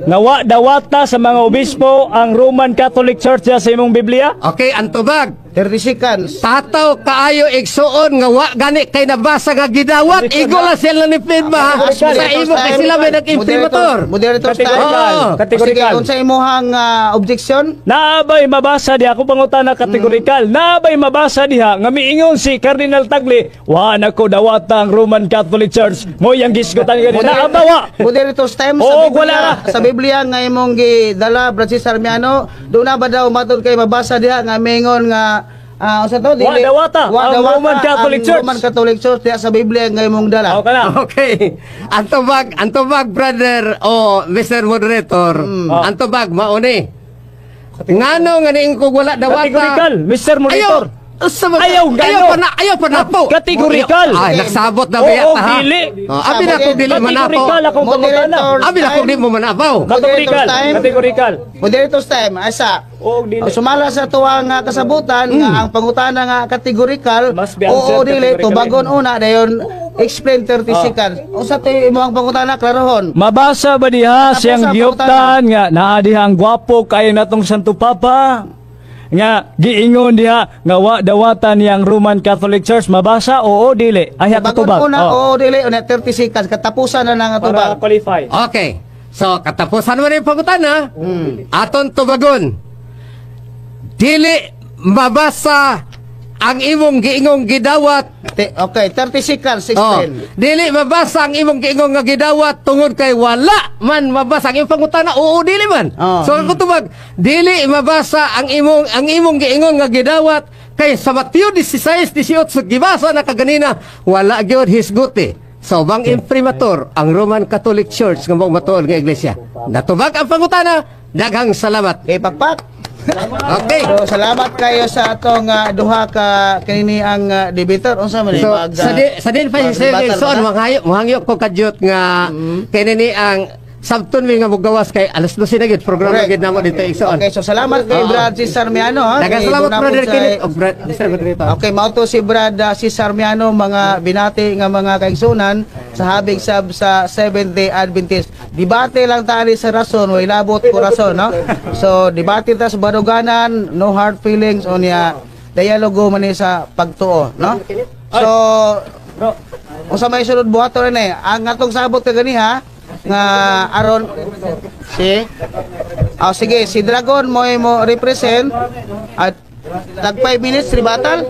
nga wa dawata sa mga obispo ang Roman Catholic Church diha sa imong Biblia? Okay, ang tubag. 30 seconds. Tataw kaayo, igsuon, nga wa gani kay nabasa nga gidawat, igo lang sila ni pirma sa imo kay sila may nag-imprimatur. Moderator's time. Kategorikal. Oo. Kategorikal. Sige, unsa imuhang objection? Naabay mabasa diha, akong pangutana kategorikal. Naabay mabasa diha nga miingon si Cardinal Tagle, wa na ko dawata ang Roman Catholic Church. Mo yang gisgutan gani. Naaba wa? Moderator's time sa Oo, Biblia, wala na. Sa Biblia nga imong gidala, Francis Armiano, doon na ba daw matod kay mabasa diha nga mingon nga unsa to? Wa dawata wa ang dawata Roman Catholic ang Church. Roman Catholic Church diha sa Biblia nga imong dala. Okay na. Okay. Ang tubag, brother o Mr. Moderator, ang tubag mauni. Ngano nga niing ko wala dawata? Kategorikal, Mr. Monitor. Ayaw, sa Ayaw, gano. Ayaw pa na po. Kategorikal. Ay, nagsabot na Oo, ba yata, ha? dili. Oh, abi na ko dili manapo. Kategorikal akong pangutana. Moderator Abi na ko time. di mo manapaw. Kategorikal. Moderator's time. Kategorikal. Moderator's time, asa. Oo, dili. Sumala sa tuwang nga kasabutan nga ang pangutana nga kategorikal, Must be oo answered dili, categorically. tubagon una dayon explain 30 seconds. Unsa to imong pangutana, klarohon? Mabasa ba diha Tapos siyang ang gihuptan nga naa diha ang gwapo kayo natong Santo Papa? Nga giingon diha nga wa dawatan niyang Roman Catholic Church, mabasa, oo dili? Ay Tubagon katubag. una, Oh. oo dili, una 30 seconds katapusan na nga Para tubag. qualify. Okay. So, katapusan mo na yung pangutana. Aton tubagon. Dili mabasa ang imong giingong gidawat. Okay, 30 seconds Oh, explain. dili mabasa ang imong giingong nga gidawat tungod kay wala man mabasa ang imong pangutana, oo dili man. Oh. So ang tubag, dili mabasa ang imong giingon nga gidawat kay sa Mateo 16:18 gibasa na kaganina, wala gyud hisguti. So bang imprimatur ang Roman Catholic Church nga mao matuod nga iglesia. Natubag ang pangutana. Daghang salamat. Okay, pakpak. Okay. So salamat kayo sa atong duha ka kanini ang debater. Unsa man ni So, sa din pa mag- sa rebuttal so ba na? manghangyo ko kadyot nga kay nini ang sabton mi nga mogawas kay alas 12 na gid programa Correct. gid namo dito, igsoon. Okay, so salamat kay Brad Cesar Miano ha. Daghang Kay salamat, doon na po Brother Kenneth og Brad Mr. Moderator. Okay, mao to si Brad Cesar Miano, mga binati nga mga kaigsunan sa habig sab sa Seventh Day Adventist. Debate lang tali sa rason, way labot ko rason, no? So, debate ta sa baruganan, no hard feelings unya dialogo man ni sa pagtuo, no? So, Bro, unsa may sunod buhaton ni? Ang atong sabot kaganiha nga aron si Ah, sige, si Dragon mo mo represent at tag 5 minutes rebuttal.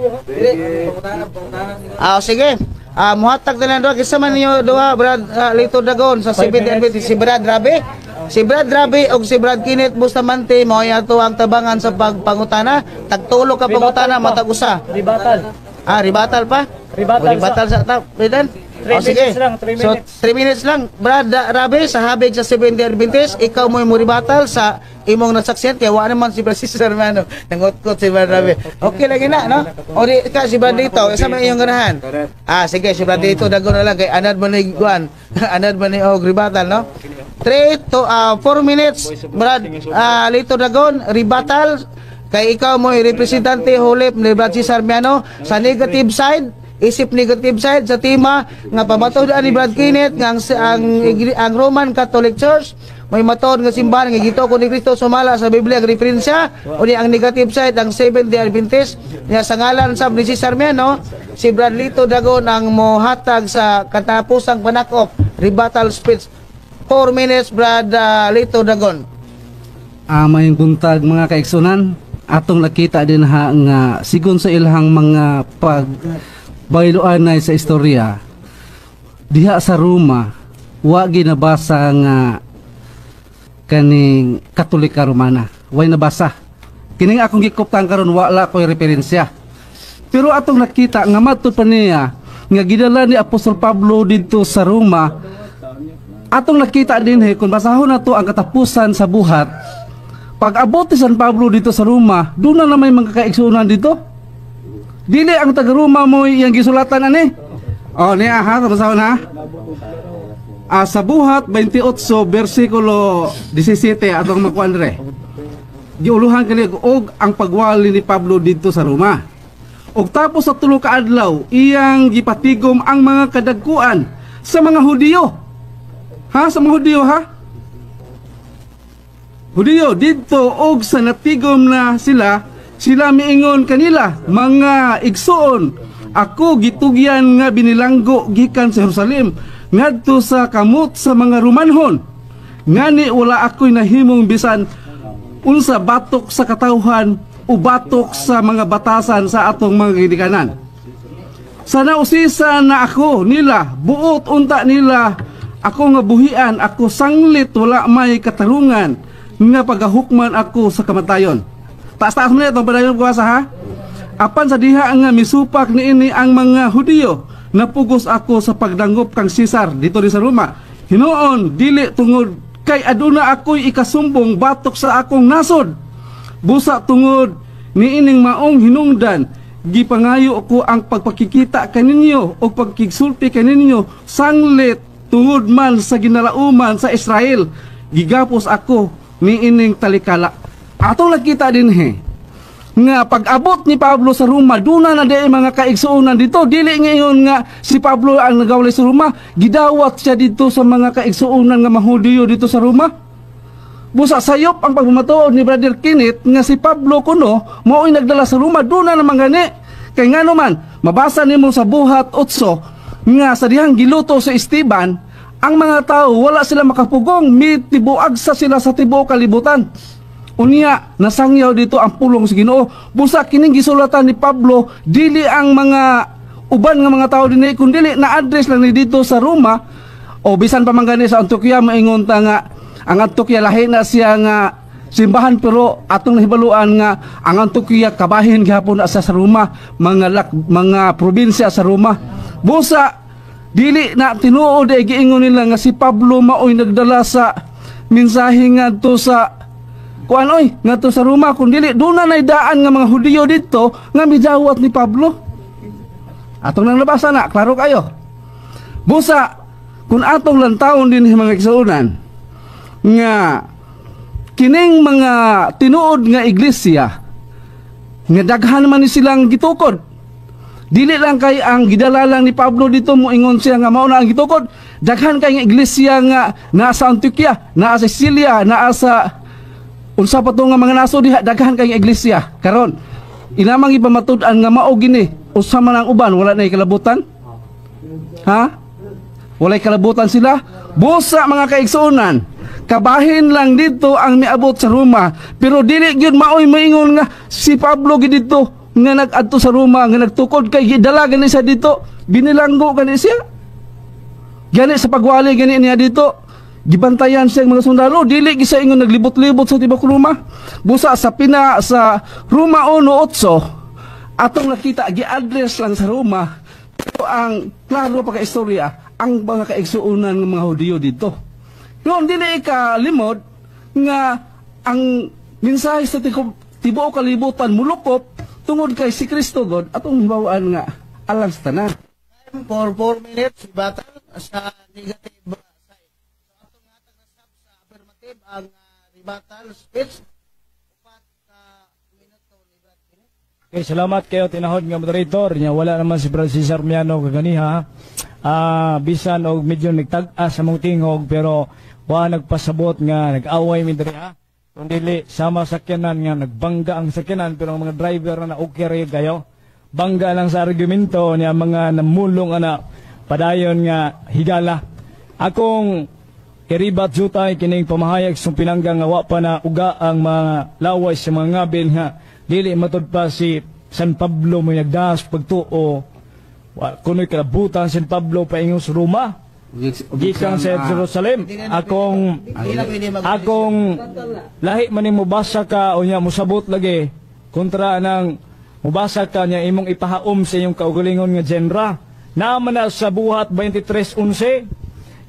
Ah, sige. Ah, muhatag na lang duha kinsa man ninyo duha, Brad Lito Dragon sa 70 Adventist, si Brad Rabe. Si Brad Rabe og si Brad Kenneth Bustamante mao ato ang tabangan sa pagpangutana. Tagtulo ka pangutana matag usa. Rebuttal. Ah, rebuttal pa? Rebuttal. O, rebuttal sa ta. Pwede? 3 O, sige. minutes lang, 3 So, minutes. 3 minutes lang. Brad Rabe, sa habig sa 70 Adventist, ikaw mo mo rebuttal sa imong nasaksiyan kaya wa naman si Francis Hermano. Nangutkot si Brad Rabe. Okay lagi na, no? O di ka si Brad dito, isa may iyong ganahan. Ah, sige, si Brad dito dagon na lang kay anad man ni guan. Anad man ni og rebuttal, no? 3 to 4 minutes, Brad Lito Dagon, rebuttal. Kay ikaw mo representante hulip ni Brad Cesar Miano sa negative side, isip negative side sa tema nga pamatud-an ni Brad Kenneth nga ang Roman Catholic Church may matuod nga simbahan nga gituko ni Kristo sumala sa Biblia ang referensya, o ni ang negative side ang Seventh Day Adventist niya sa ngalan sab ni Cesar Miano. Si Brad Lito Dragon ang mohatag sa katapusang panakop, rebuttal speech, 4 minutes, Brad Lito Dragon. Mayong buntag, mga kaigsunan. Atong nakita din ha nga sigon sa ilahang mga pag bayloanay sa istorya diha sa Roma, wa ginabasa nga kaning Katolika Romana. Way nabasa. Kining akong gikuptan karon, wala ko'y referensya. Pero atong nakita nga matud pa niya nga gidala ni Apostol Pablo didto sa Roma. Atong nakita din he, kung basahon na to ang katapusan sa Buhat, pag abot ni San Pablo dito sa Roma, doon na may mga kaigsunan dito. Dili ang taga Roma mo iyang gisulatan ani. Oh, niya ha, basahon ha. Sa Buhat 28 versikulo 17 atong makuan dire. Giuluhan kani og ang pagwali ni Pablo dito sa Roma. Og tapos sa 3 ka adlaw, iyang gipatigom ang mga kadagkuan sa mga Hudiyo. Ha, sa mga Hudiyo ha? Hudiyo didto, og sa natigom na sila, sila miingon kanila, "Mga igsuon, ako gitugyan nga binilanggo gikan sa Jerusalem ngadto sa kamot sa mga Romanhon. Ngani wala ako'y nahimong bisan unsa batok sa katawhan o batok sa mga batasan sa atong mga gidikanan. Sa nausisa na ako nila, buot unta nila ako nga buhian ako sanglit wala may katarungan nga pagahukman ako sa kamatayon." Taas-taas mo na itong padayon kuwasa ha. "Apan sa diha nga misupak niini ang mga Hudiyo, napugos ako sa pagdanggop kang Cesar dito rin sa Roma. Hinuon, dili tungod kay aduna ako'y ikasumbong batok sa akong nasod. Busa tungod niining maong hinungdan, gipangayo ko ang pagpakikita kaninyo o pagkigsulti kaninyo sanglit tungod man sa ginalauman sa Israel. Gigapos ako niining talikala." Atong nakita din he nga pag-abot ni Pablo sa Roma, duna na di mga kaigsuonan dito. Dili ngayon nga si Pablo ang nagawalay sa Roma, gidawat siya dito sa mga kaigsuonan nga Mahudiyo dito sa Roma. Busa sayop ang pagmamatuod ni Brother Kenneth nga si Pablo kuno mao'y nagdala sa Roma. Duna naman gani. Kay ngano man, mabasa nimo sa Buhat 8 nga sa dihang giluto sa Esteban, ang mga tao wala sila makapugong, mitibuag sa sila sa tibuok kalibutan. Unya, nasangyaw dito ang pulong sa Ginoo. Busa kining gisulatan ni Pablo, dili ang mga uban nga mga tao dinhi, kun dili na-address lang ni dito sa Roma o bisan pa man gani sa Antioquia. Maingon ta nga ang Antioquia lahi na siya nga simbahan, pero atong nahibaluan nga ang Antioquia kabahin gihapon na sa Roma, mga lak, mga probinsya sa Roma. Busa dili na tinuod ay giingon nila nga si Pablo maoy nagdala sa mensahe ngadto sa kuan oy, ngadto sa Roma, kun dili duna nay daan nga mga Hudiyo didto nga midawat ni Pablo. Atong nang nabasa na, klaro kayo. Busa kung atong lantawon din, mga igsuonan, nga kining mga tinuod nga iglesia nga daghan man ni silang gitukod, dili lang kay ang gidala lang ni Pablo dito moingon siya nga mao na ang gitukod. Daghan kay nga iglesia nga naa sa Antioquia, naa sa Sicilia, naa sa unsa pa to nga mga nasod diha. Daghan kay nga iglesia. Karon inamang ipamatud-an nga mao gini, usa man ang uban, wala na kalabutan ha, walay kalabutan sila. Busa mga kaigsuonan, kabahin lang dito ang miabot sa Roma, pero dili gyud maoy maingon nga si Pablo gid dito nga nag-adto sa Roma nga nagtukod, kay gidala gani siya dito, binilanggo gani siya. Gani sa pagwali gani niya dito, gibantayan siya ng mga sundalo, dili gi siya ingon naglibot-libot sa tibok Roma. Busa sa pina sa Roma 1:8 atong nakita gi-address lang sa Roma, pero ang klaro pa ka istorya ang mga kaigsuonan ng mga Hudiyo dito. Noon dili ikalimod nga ang mensahe sa tibuok kalibutan mulukop tungod kay si Kristo God atong hibawaan nga alang sa tanan. Time for 4 minutes, rebuttal sa negative side. So atong hatag na sab sa affirmative ang rebuttal speech, 4 ka minuto. Okay, salamat kayo, tinahod nga moderator. Nya wala naman si Brad Cesar Miano kaganiha. Bisan og medyo nagtag-as sa mong tingog, pero wa nagpasabot nga nag-away mi diri, ha. Kung dili sama sakyanan nga nagbangga ang sakyanan, pero ang mga driver na okay ra kayo. Bangga lang sa argumento niya, mga namulong ana padayon nga higala. Akong iribat jutay kining pamahayag sa pinangga nga wa pa na uga ang mga laway sa mga ngabil nga dili matud pa si San Pablo mo nagdas pagtuo. Wa kunoy kalabutan San Pablo paingon sa Roma gikan sa Jerusalem. Akong Hindi na pwede mag- akong lahi man ni mobasa ka o niya mosabot lagi kontra nang mobasa ka niya imong ipahaom sa inyong kaugalingon nga genre. Naman na sa Buhat 23:11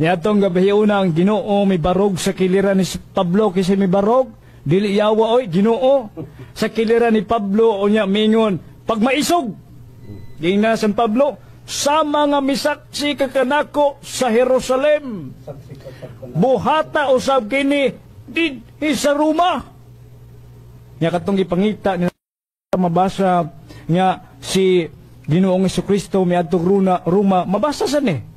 niadtong gabi una, ang Ginoo may barog sa kiliran ni Pablo. Kasi may barog, dili yawa oy, Ginoo sa kiliran ni Pablo o niya mingon pagmaisog. Gingna San Pablo, "Sama nga misaksi ka kanako sa Jerusalem, buhata usab kini dinhi sa Roma." Nya katong gipangita ni mabasa nga si Ginoong Kristo miadtong Roma, mabasa sa ni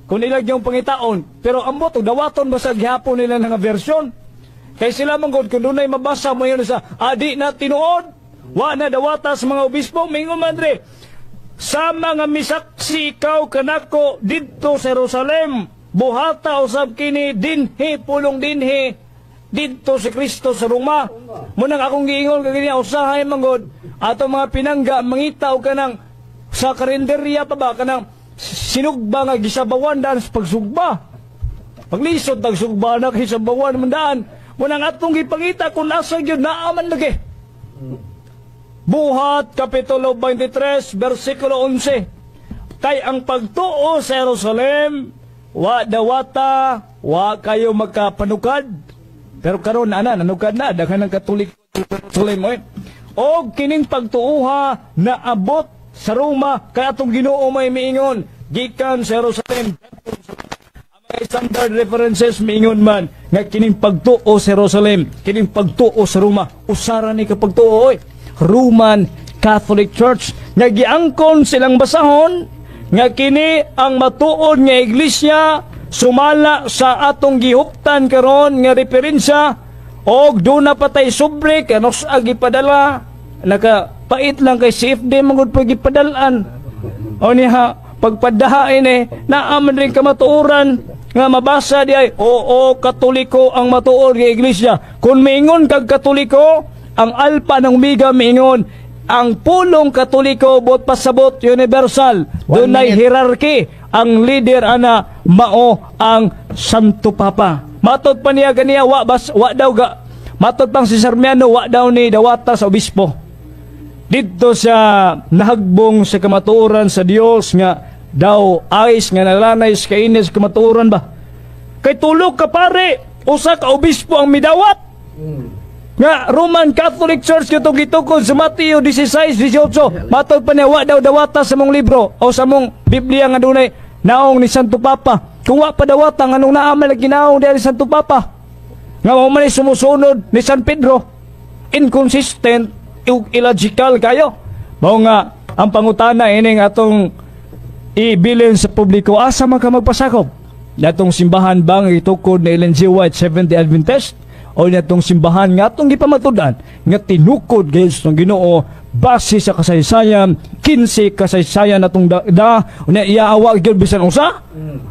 kung ilag yung pangitaon, pero ambot og dawaton ba sa gihapon nila nga version, kay sila man gud, kung dunay mabasa mo yun sa adi na tinuod, wa na dawata sa mga obispo. Mingon man dre, "Sama nga misaksi ikaw kanako didto sa Jerusalem, buhata usab kini dinhi." Pulong dinhi, didto si Kristo sa Roma. Munang akong giingon kagini, usahay manggod ato mga pinangga mangita og kanang sa karinderya pa ba, kanang sinugba nga gisabawan daan sa pagsugba. Paglisod tagsugba na kay sabawan man daan. Munang atong gipangita kung asa gyud, naa man lagi. Buhat Kapitulo 23, versikulo 11. Kay ang pagtuo sa Jerusalem, wa dawata, wa kayo makapanukad. Pero karon ana nanukad na daghan ng Katoliko sa Jerusalem oy. Og kining pagtuoha naabot sa Roma, kay atong Ginoo may miingon gikan sa Jerusalem. Ang mga standard references miingon man nga kining pagtuo sa Jerusalem, kining pagtuo sa Roma, usara ni kapagtuo oy. Roman Catholic Church nga giangkon silang basahon nga kini ang matuod nga iglesia sumala sa atong gihuptan karon nga referensya, og duna pa tay sobre kanos gipadala. Nakapait lang kay CFD mangud pag gipadalan o niya pagpadahain eh, naa man rin kamatuoran nga mabasa di ay oo, Katoliko ang matuod nga iglesia. Kung miingon kag Katoliko, ang alpha ng omega miingon ang pulong Katoliko bot pasabot universal. One Dunay minute. Hierarchy. Ang leader ana mao ang Santo Papa. Matod pa niya ganiya, wa bas wa daw ga matod pang si Sarmiano, wa daw ni dawata sa obispo didto sa nahagbong sa kamatuoran sa Dios nga daw ayos nga nalanay sa kainis kamatuoran ba, kay tulog ka pare, usa ka obispo ang midawat nga Roman Catholic Church katong gitukod sa Mateo 16:18. Matod pa niya, wa daw dawata sa mong libro o sa mong Biblia nga dunay naong ni Santo Papa. Kung wa pa dawata, nganong naa man lagi naong diha ni Santo Papa nga mao man ni sumusunod ni San Pedro? Inconsistent ug illogical kayo. Mao nga ang pangutana ining atong ibilin sa publiko, asa man ka magpasakop? Natong simbahan ba nga gitukod ni Ellen G. White, Seventh-day Adventist, o natong simbahan nga atong gipamatud-an nga tinukod gayud sa Ginoo base sa kasaysayan, 15 kasaysayan natong da, unya iaawa gyud bisan usa?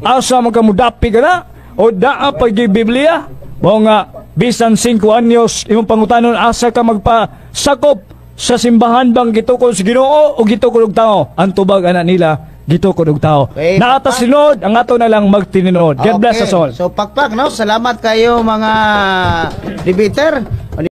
Asa man ka mudapi ka na o daa pag Biblia? Mao nga bisan 5 anyos imong pangutanon, asa ka magpasakop, sa simbahan bang gitukod sa Ginoo o gitukod og tao? Ang tubag ana nila, gitukod og tao. Okay, Naata pakpak. Sinod ang ato na lang magtininod. God bless Okay. us all. So pakpak, no. Salamat kayo, mga debater.